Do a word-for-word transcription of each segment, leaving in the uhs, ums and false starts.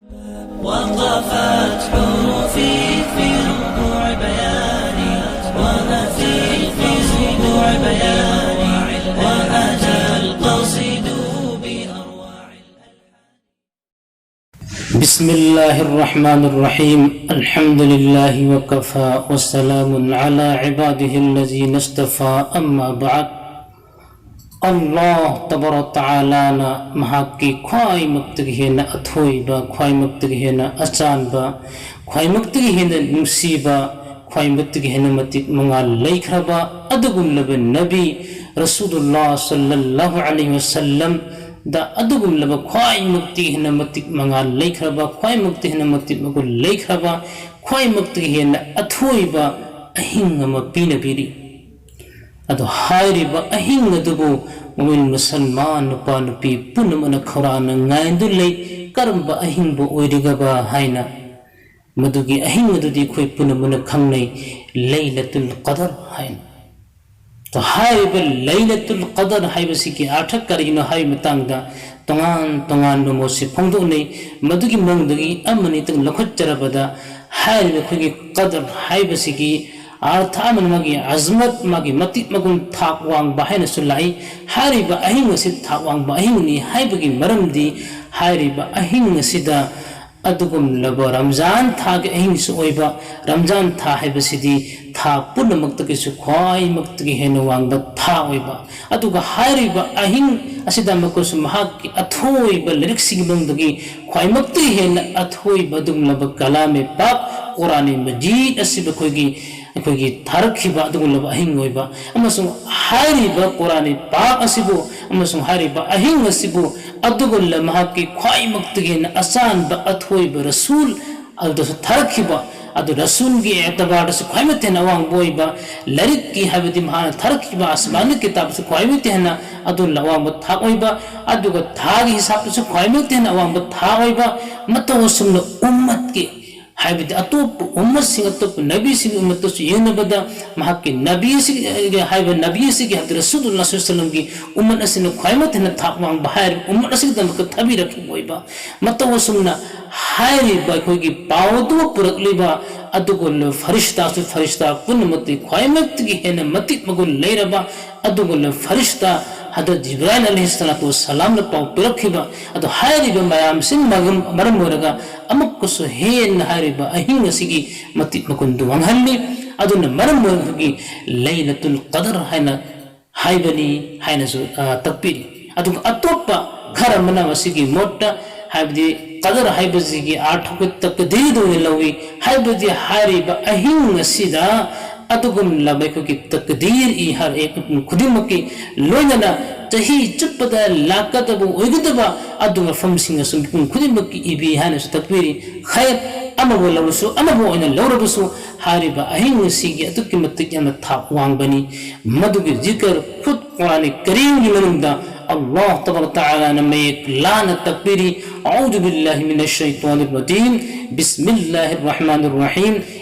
وقفت حروفي في ربوع بياني، وأتيت في ربوع بياني، وأتى القصيد بأروع. بسم الله الرحمن الرحيم. الحمد لله وكفى، وسلام على عباده الذين اصطفى، أما بعد. ꯑꯜꯂꯥꯍ ꯇꯕꯥꯔꯛ ꯇꯥꯂꯥꯅ ꯃꯍꯥꯛꯀꯤ ꯈ꯭ꯋꯥꯏꯃꯛꯇꯒꯤ ꯍꯦꯟꯅ ꯑꯊꯣꯏꯕ, ꯈ꯭ꯋꯥꯏꯃꯛꯇꯒꯤ ꯍꯦꯟꯅ ꯑꯆꯥꯟꯕ, ꯈ꯭ꯋꯥꯏꯃꯛꯇꯒꯤ ꯍꯦꯟꯅ ꯅꯨꯡꯁꯤꯕ, ꯈ꯭ꯋꯥꯏꯃꯛꯇꯒꯤ ꯍꯦꯟꯅ ꯃꯇꯤꯛ ꯃꯉꯥꯜ ꯂꯩꯈ꯭ꯔꯕ ꯑꯗꯨꯒꯨꯝꯂꯕ ꯅꯕꯤ ꯔꯁꯨꯂꯨꯜꯂꯥꯍ ꯁꯜꯂꯜꯂꯥꯍꯨ ꯑꯂꯩꯍꯤ ꯋꯁꯜꯂꯝꯗ ꯑꯗꯨꯒꯨꯝꯂꯕ ꯈ꯭ꯋꯥꯏꯃꯛꯇꯒꯤ ꯍꯦꯟꯅ ꯃꯇꯤꯛ ꯃꯉꯥꯜ ꯂꯩꯈ꯭ꯔꯕ, ꯈ꯭ꯋꯥꯏꯃꯛꯇꯒꯤ ꯍꯦꯟꯅ ꯃꯇꯤꯛ ꯃꯒꯨꯟ ꯂꯩꯈ꯭ꯔꯕ, ꯈ꯭ꯋꯥꯏꯃꯛꯇꯒꯤ ꯍꯦꯟꯅ ꯑꯊꯣꯏꯕ ꯑꯍꯤꯡ ꯑꯃ ꯄꯤꯅꯕꯤꯔꯤ꯫ ꯑꯗꯣ ꯍꯥꯏꯔꯤꯕ ꯑꯍꯤꯡ ꯑꯗꯨꯕꯨ ꯃꯨꯃꯤꯟ ꯃꯨꯁꯜꯃꯥꯟ ꯅꯨꯄꯥ ꯅꯨꯄꯤ ꯄꯨꯝꯅꯃꯛꯅ ꯈꯧꯔꯥꯡꯅ ꯉꯥꯏꯗꯨꯅ ꯂꯩ꯫ ꯀꯔꯝꯕ ꯑꯍꯤꯡꯕꯨ ꯑꯣꯏꯔꯤꯒꯕ ꯍꯥꯏꯅ? ꯃꯗꯨꯒꯤ ꯑꯍꯤꯡ ꯑꯗꯨꯗꯤ ꯑꯩꯈꯣꯏ ꯄꯨꯝꯅꯃꯛꯅ ꯈꯪꯅꯩ, ꯂꯩꯂꯇꯨꯜ ꯀꯗꯔ ꯍꯥꯏꯅ꯫ ꯑꯗꯣ ꯍꯥꯏꯔꯤꯕ ꯂꯩꯂꯇꯨꯜ ꯀꯗꯔ ꯍꯥꯏꯕꯁꯤꯒꯤ ꯑꯥꯔꯊ ꯀꯔꯤꯅꯣ ꯍꯥꯏꯕ ꯃꯇꯥꯡꯗ ꯇꯣꯉꯥꯟ ꯇꯣꯉꯥꯟꯕ ꯃꯣꯠꯁꯤ ꯐꯣꯡꯗꯣꯛꯅꯩ꯫ ꯃꯗꯨꯒꯤ ꯃꯅꯨꯡꯗꯒꯤ ꯑꯃꯅꯤꯇꯪ ꯂꯧꯈꯠꯆꯔꯕꯗ, ꯍꯥꯏꯔꯤꯕ ꯑꯩꯈꯣꯏꯒꯤ ꯀꯗꯔ ꯍꯥꯏꯕꯁꯤꯒꯤ ꯑꯥꯔꯊ ꯑꯃꯅ ꯃꯥꯒꯤ ꯑꯖꯃꯠ, ꯃꯥꯒꯤ ꯃꯇꯤꯛ ꯃꯒꯨꯟ ꯊꯥꯛ ꯋꯥꯡꯕ ꯍꯥꯏꯅꯁꯨ ꯂꯥꯛꯏ꯫ ꯍꯥꯏꯔꯤꯕ ꯑꯍꯤꯡ ꯑꯁꯤ ꯊꯥꯛ ꯋꯥꯡꯕ ꯑꯍꯤꯡꯅꯤ ꯍꯥꯏꯕꯒꯤ ꯃꯔꯝꯗꯤ, ꯍꯥꯏꯔꯤꯕ ꯑꯍꯤꯡ ꯑꯁꯤꯗ ꯑꯗꯨꯒꯨꯝꯂꯕ ꯔꯝꯖꯥꯟ ꯊꯥꯒꯤ ꯑꯍꯤꯡꯁꯨ ꯑꯣꯏꯕ, ꯔꯝꯖꯥꯟ ꯊꯥ ꯍꯥꯏꯕꯁꯤꯗꯤ ꯊꯥ ꯄꯨꯝꯅꯃꯛꯇꯒꯤꯁꯨ ꯈ꯭ꯋꯥꯏꯃꯛꯇꯒꯤ ꯍꯦꯟꯅ ꯋꯥꯡꯕ ꯊꯥ ꯑꯣꯏꯕ, ꯑꯗꯨꯒ ꯍꯥꯏꯔꯤꯕ ꯑꯍꯤꯡ ꯑꯁꯤꯗ ꯑꯃꯨꯛꯀꯁꯨ ꯃꯍꯥꯛꯀꯤ ꯑꯊꯣꯏꯕ ꯂꯥꯏꯔꯤꯛꯁꯤꯒꯤ ꯃꯅꯨꯡꯗꯒꯤ ꯈ꯭ꯋꯥꯏꯃꯛꯇꯒꯤ ꯍꯦꯟꯅ ꯑꯊꯣꯏꯕ ꯑꯗꯨꯒꯨꯝꯂꯕ ꯀꯂꯥꯃꯦ ꯄꯥꯛ ꯀꯨꯔꯥꯅꯦ ꯃꯖꯤꯗ ꯑꯁꯤꯕꯨ ꯑꯩꯈꯣꯏꯒꯤ, ꯑꯩꯈꯣꯏꯒꯤ ꯊꯥꯔꯛꯈꯤꯕ ꯑꯗꯨꯒꯨꯝꯂꯕ ꯑꯍꯤꯡ ꯑꯣꯏꯕ, ꯑꯃꯁꯨꯡ ꯍꯥꯏꯔꯤꯕ ꯀꯨꯔꯥꯅꯦ ꯄꯥꯛ ꯑꯁꯤꯕꯨ ꯑꯃꯁꯨꯡ ꯍꯥꯏꯔꯤꯕ ꯑꯍꯤꯡ ꯑꯁꯤꯕꯨ ꯑꯗꯨꯒꯨꯝꯂꯕ ꯃꯍꯥꯛꯀꯤ ꯈ꯭ꯋꯥꯏꯃꯛꯇꯒꯤ ꯍꯦꯟꯅ ꯑꯆꯥꯟꯕ ꯑꯊꯣꯏꯕ ꯔꯁꯨꯜ ꯑꯗꯨꯗꯁꯨ ꯊꯥꯔꯛꯈꯤꯕ, ꯑꯗꯨ ꯔꯁꯨꯜꯒꯤ ꯑꯦꯇꯕꯥꯔꯗꯁꯨ ꯈ꯭ꯋꯥꯏꯃꯛꯇ ꯍꯦꯟꯅ ꯑꯋꯥꯡꯕ ꯑꯣꯏꯕ, ꯂꯥꯏꯔꯤꯛꯀꯤ ꯍꯥꯏꯕꯗꯤ ꯃꯍꯥꯛꯅ ꯊꯥꯔꯛꯈꯤꯕ ꯑꯁꯃꯥꯅꯤ ꯀꯤꯇꯥꯕꯁꯨ ꯈ꯭ꯋꯥꯏꯃꯛꯇ ꯍꯦꯟꯅ ꯑꯗꯨ ꯑꯋꯥꯡꯕ ꯊꯥꯛ ꯑꯣꯏꯕ, ꯑꯗꯨꯒ ꯊꯥꯒꯤ ꯍꯤꯁꯥꯕꯇꯁꯨ ꯈ꯭ꯋꯥꯏꯃꯛꯇ ꯍꯦꯟꯅ ꯑꯋꯥꯡꯕ ꯊꯥꯛ ꯑꯣꯏꯕ, ꯃꯇꯧ ꯑꯁꯨꯝꯅ ꯎꯝꯃꯠꯀꯤ ꯍꯥꯏꯕꯗꯤ ꯑꯇꯣꯞꯄ ꯎꯝꯃꯠꯁꯤꯡ, ꯑꯇꯣꯞꯄ ꯅꯕꯤꯁꯤꯡꯒꯤ ꯎꯝꯃꯠꯇꯁꯨ ꯌꯦꯡꯅꯕꯗ ꯃꯍꯥꯛꯀꯤ ꯅꯕꯤ ꯑꯁꯤꯒꯤ, ꯍꯥꯏꯕ ꯅꯕꯤ ꯑꯁꯤꯒꯤ, ꯍꯥꯏꯕꯗꯤ ꯔꯁꯨꯂꯨꯜꯂꯥꯍ ꯁꯜꯂꯜꯂꯥꯍꯨ ꯑꯂꯥꯏꯍꯤ ꯋꯥꯁꯜꯂꯝꯒꯤ ꯎꯝꯃꯠ ꯑꯁꯤꯅ ꯈ꯭ꯋꯥꯏꯃꯛ ꯍꯦꯟꯅ ꯊꯥꯛ ꯋꯥꯡꯕ ꯍꯥꯏꯔꯤꯕ ꯎꯝꯃꯠ ꯑꯁꯤꯒꯤꯗꯃꯛꯇ ꯊꯥꯕꯤꯔꯛꯈꯤꯕ ꯑꯣꯏꯕ꯫ ꯃꯇꯧ ꯑꯁꯨꯝꯅ ꯍꯥꯏꯔꯤꯕ ꯑꯩꯈꯣꯏꯒꯤ ꯄꯥꯎ ꯑꯗꯨ ꯄꯨꯔꯛꯂꯤꯕ ꯑꯗꯨꯒꯨꯝꯂꯕ ꯐꯔꯤꯁꯇꯥꯁꯨ ꯐꯔꯤꯁꯇꯥ ꯄꯨꯝꯅꯃꯛꯇꯒꯤ ꯈ꯭ꯋꯥꯏꯃꯛꯇꯒꯤ ꯍꯦꯟꯅ ꯃꯇꯤꯛ ꯃꯒꯨꯟ ꯂꯩꯔꯕ ꯑꯗꯨꯒꯨꯝꯂꯕ ꯐꯔꯤꯁꯇꯥ ꯍꯗꯔꯠ ꯖꯤꯕ꯭ꯔꯥꯏꯜ ꯑꯂꯩꯍꯤꯁꯁꯂꯥꯇꯨ ꯋꯥꯁꯁꯂꯥꯝꯅ ꯄꯥꯎ ꯄꯤꯔꯛꯈꯤꯕ꯫ ꯑꯗꯣ ꯍꯥꯏꯔꯤꯕ ꯃꯌꯥꯝꯁꯤꯅ ꯃꯔꯝ, ꯃꯔꯝ ꯑꯣꯏꯔꯒ ꯑꯃꯨꯛꯀꯁꯨ ꯍꯦꯟꯅ ꯍꯥꯏꯔꯤꯕ ꯑꯍꯤꯡ ꯑꯁꯤꯒꯤ ꯃꯇꯤꯛ ꯃꯒꯨꯟꯗꯨ ꯋꯥꯡꯍꯜꯂꯤ꯫ ꯑꯗꯨꯅ ꯃꯔꯝ ꯑꯣꯏꯔꯒ ꯑꯩꯈꯣꯏꯒꯤ ꯂꯩꯂꯇꯨꯜ ꯀꯗꯔ ꯍꯥꯏꯅ ꯍꯥꯏꯕꯅꯤ ꯍꯥꯏꯅꯁꯨ, ꯑ, ꯇꯥꯛꯄꯤꯔꯤ꯫ ꯑꯗꯨꯒ ꯑꯇꯣꯞꯄ ꯈꯔ ꯑꯃꯅ ꯃꯁꯤꯒꯤ ꯃꯣꯠꯇ, ꯍꯥꯏꯕꯗꯤ ꯀꯗꯔ ꯍꯥꯏꯕꯁꯤꯒꯤ ꯑꯥꯔꯊ ꯑꯩꯈꯣꯏ ꯇꯀꯗꯤꯔꯗ ꯑꯣꯏꯅ ꯂꯧꯏ꯫ ꯍꯥꯏꯕꯗꯤ ꯍꯥꯏꯔꯤꯕ ꯑꯍꯤꯡ ꯑꯁꯤꯗ ꯑꯗꯨꯒꯨꯝꯂꯕ ꯑꯩꯈꯣꯏꯒꯤ ꯇꯀꯗꯤꯔ ꯏ ꯍꯥꯏꯔꯛꯑꯦ ꯃꯤꯄꯨꯝ ꯈꯨꯗꯤꯡꯃꯛꯀꯤ, ꯂꯣꯏꯅꯅ ꯆꯍꯤ ꯆꯨꯞꯄꯗ ꯂꯥꯛꯀꯗꯕ ꯑꯣꯏꯒꯗꯕ ꯑꯗꯨꯒꯨꯝꯕ ꯃꯐꯝꯁꯤꯡ ꯑꯁꯨ ꯃꯤꯄꯨꯝ ꯈꯨꯗꯤꯡꯃꯛꯀꯤ ꯏꯕꯤ ꯍꯥꯏꯅꯁꯨ ꯇꯥꯛꯄꯤꯔꯤ꯫ ꯈꯩꯔ ꯑꯃꯕꯨ ꯂꯧꯔꯁꯨ ꯑꯃꯕꯨ ꯑꯣꯏꯅ ꯂꯧꯔꯕꯁꯨ ꯍꯥꯏꯔꯤꯕ ꯑꯍꯤꯡ ꯑꯁꯤꯒꯤ ꯑꯗꯨꯛꯀꯤ ꯃꯇꯤꯛ ꯌꯥꯝꯅ ꯊꯥꯛ ꯋꯥꯡꯕꯅꯤ꯫ ꯃꯗꯨꯒꯤ ꯖꯤꯀꯔ ꯈꯨꯠ ꯀꯨꯔꯥꯟ ꯀꯔꯤꯝꯒꯤ ꯃꯅꯨꯡꯗ ꯑꯜꯂꯥꯍ ꯇꯕꯥꯔꯛ ꯇꯥꯂꯥꯅ ꯃꯌꯦꯛ ꯂꯥꯅ ꯇꯥꯛꯄꯤꯔꯤ, "أعوذ بالله من الشيطان الرجيم، بسم الله الرحمن الرحيم،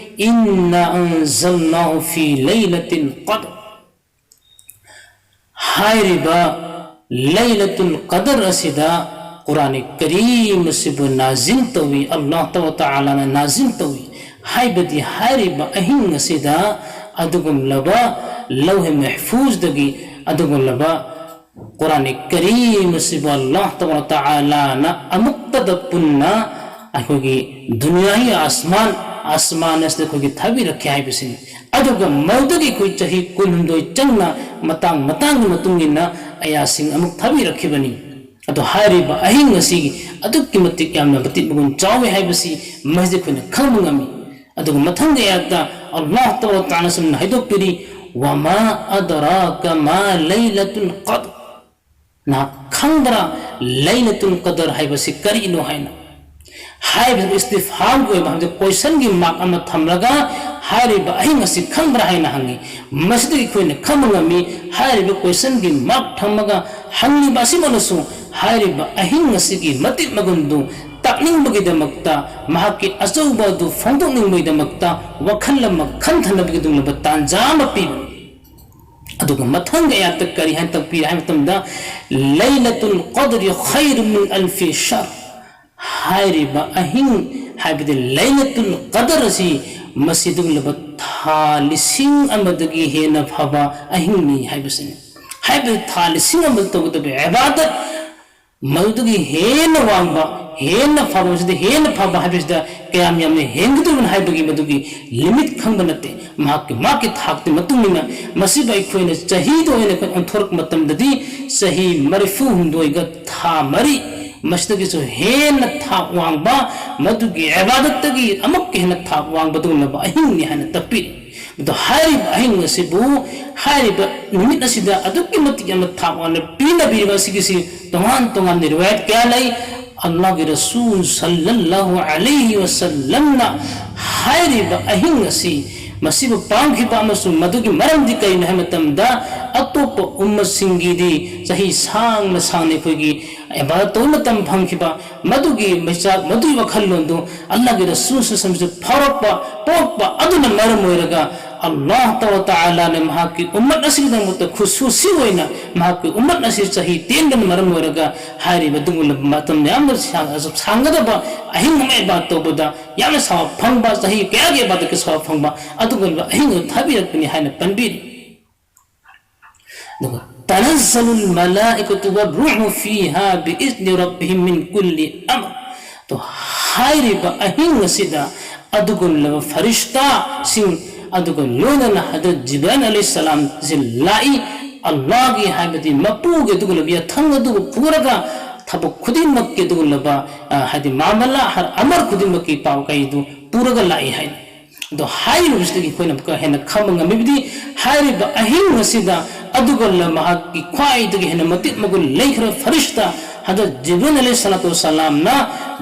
إنا أنزلناه في ليلة القدر"꯫ ꯍꯥꯏꯔꯤꯕ ꯂꯩꯂꯇꯨꯜ ꯀꯗꯔ ꯑꯁꯤꯗ ꯀꯨꯔꯥꯟ ꯀꯔꯤꯝ ꯑꯁꯤꯕꯨ ꯅꯥꯖꯤꯜ ꯇꯧꯏ, ꯑꯜꯂꯥꯍ ꯇꯕꯥꯔꯛ ꯇꯥꯂꯥꯅ ꯅꯥꯖꯤꯜ ꯇꯧꯏ꯫ ꯍꯥꯏꯕꯗꯤ ꯍꯥꯏꯔꯤꯕ ꯑꯍꯤꯡ ꯑꯁꯤꯗ ꯑꯗꯨꯒꯨꯝꯂꯕ ꯂꯧꯍꯦ ꯃꯍꯐꯨꯖꯗꯒꯤ ꯑꯗꯨꯒꯨꯝꯂꯕ ꯀꯨꯔꯥꯟ ꯀꯔꯤꯝ ꯑꯁꯤꯕꯨ ꯑꯜꯂꯥꯍ ꯇꯕꯥꯔꯛ ꯇꯥꯂꯥꯅ ꯑꯃꯨꯛꯇꯗ ꯄꯨꯟꯅ ꯑꯩꯈꯣꯏꯒꯤ ꯗꯨꯅꯤꯌꯥꯒꯤ ꯑꯁꯃꯥꯟ, ꯑꯁꯃꯥꯟ ꯑꯁꯤꯗ ꯑꯩꯈꯣꯏꯒꯤ ꯊꯥꯕꯤꯔꯛꯈꯤ ꯍꯥꯏꯕꯁꯤꯅꯤ꯫ ꯑꯗꯨꯒ ꯃꯗꯨꯗꯒꯤ ꯑꯩꯈꯣꯏ ꯆꯍꯤ ꯀꯨꯟꯍꯨꯝꯗꯣꯏ ꯆꯪꯅ ꯃꯇꯥꯡ ꯃꯇꯥꯡꯒꯤ ꯃꯇꯨꯡ ꯏꯟꯅ ꯑꯌꯥꯁꯤꯡ ꯑꯃꯨꯛ ꯊꯥꯕꯤꯔꯛꯈꯤꯕꯅꯤ꯫ ꯑꯗꯣ ꯍꯥꯏꯔꯤꯕ ꯑꯍꯤꯡ ꯑꯁꯤꯒꯤ ꯑꯗꯨꯛꯀꯤ ꯃꯇꯤꯛ ꯌꯥꯝꯅ ꯃꯇꯤꯛ ꯃꯒꯨꯟ ꯆꯥꯎꯏ ꯍꯥꯏꯕꯁꯤ ꯃꯁꯤꯗ ꯑꯩꯈꯣꯏꯅ ꯈꯪꯕ ꯉꯝꯃꯤ꯫ ꯑꯗꯨꯒ ꯃꯊꯪꯒꯤ ꯑꯌꯥꯠꯇ ꯑꯜꯂꯥꯍ ꯇꯕꯥꯔꯛ ꯇꯥꯂꯥ ꯁꯨꯝꯅ ꯍꯥꯏꯗꯣꯛꯄꯤꯔꯤ, "وما أدراك ما ليلة القدر"꯫ ꯅꯍꯥꯛ ꯈꯪꯕ꯭ꯔꯥ ꯂꯩꯂꯇꯨꯜ ꯀꯗꯔ ꯍꯥꯏꯕꯁꯤ ꯀꯔꯤꯅꯣ ꯍꯥꯏꯅ? ꯍꯥꯏꯔꯤꯕ ꯏꯁꯇꯤꯐꯍꯥꯝꯒꯤ ꯑꯣꯏꯕ, ꯍꯥꯏꯕꯗꯤ ꯀꯣꯏꯁꯟꯒꯤ ꯃꯥꯔꯛ ꯑꯃ ꯊꯝꯂꯒ ꯍꯥꯏꯔꯤꯕ ꯑꯍꯤꯡ ꯑꯁꯤ ꯈꯪꯕ꯭ꯔꯥ ꯍꯥꯏꯅ ꯍꯪꯉꯤ꯫ ꯃꯁꯤꯗꯒꯤ ꯑꯩꯈꯣꯏꯅ ꯈꯪꯕ ꯉꯝꯃꯤ, ꯍꯥꯏꯔꯤꯕ ꯀꯣꯏꯁꯟꯒꯤ ꯃꯥꯔꯛ ꯊꯝꯃꯒ ꯍꯪꯂꯤꯕ ꯑꯁꯤꯃꯛꯅꯁꯨ ꯍꯥꯏꯔꯤꯕ ꯑꯍꯤꯡ ꯑꯁꯤꯒꯤ ꯃꯇꯤꯛ ꯃꯒꯨꯟꯗꯨ ꯇꯥꯛ ꯅꯤꯡꯕꯒꯤꯗꯃꯛꯇ, ꯃꯍꯥꯛꯀꯤ ꯑꯆꯧꯕ ꯑꯗꯨ ꯐꯣꯡꯗꯣꯛꯅꯤꯡꯕꯒꯤꯗꯃꯛꯇ ꯋꯥꯈꯜ ꯑꯃ ꯈꯟꯊꯅꯕꯒꯤ ꯑꯗꯨꯒꯨꯝꯂꯕ ꯇꯥꯟꯖꯥ ꯑꯃ ꯄꯤꯕꯅꯤ꯫ ꯑꯗꯨꯒ ꯃꯊꯪꯒꯤ ꯑꯌꯥꯠꯇ ꯀꯔꯤ ꯍꯥꯏꯅ ꯇꯥꯛꯄꯤꯔꯦ ꯍꯥꯏꯕ ꯃꯇꯝꯗ, "ꯂꯩꯂꯇꯨꯜ ꯀꯗ꯭ꯔꯤ ꯈꯩꯔꯨ ꯃꯤꯟ ꯑꯜꯐꯤ ꯁꯍꯔ", ꯍꯥꯏꯔꯤꯕ ꯑꯍꯤꯡ, ꯍꯥꯏꯕꯗꯤ ꯂꯩꯂꯇꯨꯜ ꯀꯗꯔ ꯑꯁꯤ, ꯃꯁꯤ ꯑꯗꯨꯒꯨꯝꯂꯕ ꯊꯥ ꯂꯤꯁꯤꯡ ꯑꯃꯗꯒꯤ ꯍꯦꯟꯅ ꯐꯕ ꯑꯍꯤꯡꯅꯤ ꯍꯥꯏꯕꯁꯤꯅꯤ꯫ ꯍꯥꯏꯕꯗꯤ ꯊꯥ ꯂꯤꯁꯤꯡ ꯑꯃꯗ ꯇꯧꯒꯗꯕ ꯏꯕꯥꯗꯠ, ꯃꯗꯨꯗꯒꯤ ꯍꯦꯟꯅ ꯋꯥꯡꯕ, ꯍꯦꯟꯅ ꯐꯕ, ꯃꯁꯤꯗ ꯍꯦꯟꯅ ꯐꯕ ꯍꯥꯏꯕꯁꯤꯗ ꯀꯌꯥꯝ ꯌꯥꯝꯅ ꯍꯦꯟꯒꯗꯧꯔꯤꯕꯅꯣ ꯍꯥꯏꯕꯒꯤ ꯃꯗꯨꯒꯤ limit ꯈꯪꯕ ꯅꯠꯇꯦ꯫ ꯃꯍꯥꯛꯀꯤ, ꯃꯍꯥꯛꯀꯤ ꯊꯥꯛꯇꯨꯒꯤ ꯃꯇꯨꯡ ꯏꯟꯅ ꯃꯁꯤꯕꯨ ꯑꯩꯈꯣꯏꯅ ꯆꯍꯤꯗ ꯑꯣꯏꯅ ꯑꯩꯈꯣꯏ ꯑꯣꯟꯊꯣꯔꯛꯄ ꯃꯇꯝꯗꯗꯤ, ꯆꯍꯤ ꯃꯔꯤꯐꯨ ꯍꯨꯝꯗꯣꯏꯒ ꯊꯥ ꯃꯔꯤ, ꯃꯁꯤꯗꯒꯤꯁꯨ ꯍꯦꯟꯅ ꯊꯥꯛ ꯋꯥꯡꯕ, ꯃꯗꯨꯒꯤ ꯏꯕꯥꯗꯠꯇꯒꯤ ꯑꯃꯨꯛꯀ ꯍꯦꯟꯅ ꯊꯥꯛ ꯋꯥꯡꯕ ꯑꯗꯨꯒꯨꯝꯂꯕ ꯑꯍꯤꯡꯅꯤ ꯍꯥꯏꯅ ꯇꯥꯛꯄꯤꯔꯤ꯫ ꯑꯗꯣ ꯍꯥꯏꯔꯤꯕ ꯑꯍꯤꯡ ꯑꯁꯤꯕꯨ, ꯍꯥꯏꯔꯤꯕ ꯅꯨꯃꯤꯠ ꯑꯁꯤꯗ ꯑꯗꯨꯛꯀꯤ ꯃꯇꯤꯛ ꯌꯥꯝꯅ ꯊꯥꯛ ꯋꯥꯡꯅ ꯄꯤꯅꯕꯤꯔꯤꯕ ꯑꯁꯤꯒꯤꯁꯤ ꯇꯣꯉꯥꯟ ꯇꯣꯉꯥꯟꯕ ꯔꯤꯋꯥꯌꯠ ꯀꯌꯥ ꯂꯩ꯫ ꯑꯜꯂꯥꯍꯒꯤ ꯔꯁꯨꯜ ꯁꯜꯂꯜꯂꯥꯍꯨ ꯑꯂꯩꯍꯤ ꯋꯁꯜꯂꯝꯅ ꯍꯥꯏꯔꯤꯕ ꯑꯍꯤꯡ ꯑꯁꯤ, ꯃꯁꯤꯕꯨ ꯄꯥꯝꯈꯤꯕ ꯑꯃꯁꯨꯡ ꯃꯗꯨꯒꯤ ꯃꯔꯝꯗꯤ ꯀꯔꯤꯅꯣ ꯍꯥꯏꯕ ꯃꯇꯝꯗ, ꯑꯇꯣꯞꯄ ꯎꯝꯃꯁꯤꯡꯒꯤꯗꯤ ꯆꯍꯤ ꯁꯥꯡꯅ ꯁꯥꯡꯅ ꯑꯩꯈꯣꯏꯒꯤ ꯏꯕꯥꯗꯠ ꯇꯧꯕ ꯃꯇꯝ ꯐꯪꯈꯤꯕ, ꯃꯗꯨꯒꯤ ꯃꯩꯆꯥꯛ, ꯃꯗꯨꯒꯤ ꯋꯥꯈꯜꯂꯣꯟꯗꯨ ꯑꯜꯂꯥꯍꯒꯤ ꯔꯁꯨꯜ ꯁꯜꯂꯜꯂꯥꯍꯨ ꯑꯂꯩꯍꯤ ꯋꯁꯜꯂꯝꯁꯨ ꯐꯥꯎꯔꯛꯄ, ꯄꯣꯛꯄ ꯑꯗꯨꯅ ꯃꯔꯝ ꯑꯣꯏꯔꯒ, ꯑꯜꯂꯥꯍ ꯇꯕꯥꯔꯛ ꯇꯥꯂꯥꯅ ꯃꯍꯥꯛꯀꯤ ꯎꯝꯃꯠ ꯑꯁꯤꯒꯤꯗꯃꯛꯇ ꯈꯨꯁꯨꯁꯤ ꯑꯣꯏꯅ ꯃꯍꯥꯛꯀꯤ ꯎꯝꯃꯠ ꯑꯁꯤ ꯆꯍꯤ ꯇꯦꯟꯕꯅ ꯃꯔꯝ ꯑꯣꯏꯔꯒ ꯍꯥꯏꯔꯤꯕ ꯑꯗꯨꯒꯨꯝꯂꯕ ꯃꯇꯝ ꯌꯥꯝꯅ ꯁꯥꯡ-, ꯁꯥꯡꯒꯗꯕ ꯑꯍꯤꯡ ꯑꯃ ꯏꯕꯥꯗꯠ ꯇꯧꯕꯗ ꯌꯥꯝꯅ ꯁꯥꯎꯕ ꯐꯪꯕ, ꯆꯍꯤ ꯀꯌꯥꯒꯤ ꯏꯕꯥꯗꯠꯀꯤ ꯁꯥꯎꯕ ꯐꯪꯕ ꯑꯗꯨꯒꯨꯝꯂꯕ ꯑꯍꯤꯡ ꯑꯗꯨ ꯊꯥꯕꯤꯔꯛꯄꯅꯤ ꯍꯥꯏꯅ ꯄꯟꯕꯤꯔꯤ꯫ ꯑꯗꯨꯒ "ꯇꯅꯖꯜꯂꯨꯜ ꯃꯂꯥꯏꯀꯥꯇꯨ ꯋꯔꯔꯨꯍꯨ ꯐꯤꯍꯥ ꯕꯤꯏꯖꯅꯤ ꯔꯕꯤꯍꯤꯝ ꯃꯤꯟ ꯀꯨꯜꯂꯤ ꯑꯃꯔ"꯫ ꯑꯗꯣ ꯍꯥꯏꯔꯤꯕ ꯑꯍꯤꯡ ꯑꯁꯤꯗ ꯑꯗꯨꯒꯨꯝꯂꯕ ꯐꯔꯤꯁꯇꯥꯁꯤꯡ, ꯑꯗꯨꯒ ꯂꯣꯏꯅꯅ ꯍꯖꯔꯠ ꯖꯤꯕ꯭ꯔꯥꯏꯜ ꯑꯂꯩꯍꯤꯁꯁꯂꯥꯝꯁꯤ ꯂꯥꯛꯏ꯫ ꯑꯜꯂꯥꯍꯒꯤ, ꯍꯥꯏꯕꯗꯤ ꯃꯄꯨꯒꯤ ꯑꯗꯨꯒꯨꯝꯂꯕ ꯌꯥꯊꯪ ꯑꯗꯨꯕꯨ ꯄꯨꯔꯒ, ꯊꯕꯛ ꯈꯨꯗꯤꯡꯃꯛꯀꯤ ꯑꯗꯨꯒꯨꯝꯂꯕ, ꯑ, ꯍꯥꯏꯗꯤ ꯃꯥꯃꯂꯥ, ꯍꯔ ꯑꯃꯔ ꯈꯨꯗꯤꯡꯃꯛꯀꯤ ꯄꯥꯎ ꯀꯩꯗꯨ ꯄꯨꯔꯒ ꯂꯥꯛꯏ ꯍꯥꯏꯅ꯫ ꯑꯗꯣ ꯍꯥꯏꯔꯤꯕꯁꯤꯗꯒꯤ ꯑꯩꯈꯣꯏꯅ ꯑꯃꯨꯛꯀ ꯍꯦꯟꯅ ꯈꯪꯕ ꯉꯝꯃꯤꯕꯗꯤ, ꯍꯥꯏꯔꯤꯕ ꯑꯍꯤꯡ ꯑꯁꯤꯗ ꯑꯗꯨꯒ ꯃꯍꯥꯛꯀꯤ ꯈ꯭ꯋꯥꯏꯗꯒꯤ ꯍꯦꯟꯅ ꯃꯇꯤꯛ ꯃꯒꯨꯟ ꯂꯩꯈ꯭ꯔꯕ ꯐꯔꯤꯁꯇꯥ ꯍꯖꯔꯠ ꯖꯤꯕ꯭ꯔꯤꯜ ꯑꯂꯩꯍꯤꯁꯁꯂꯥꯇꯨ ꯋꯁꯁꯂꯥꯝꯅ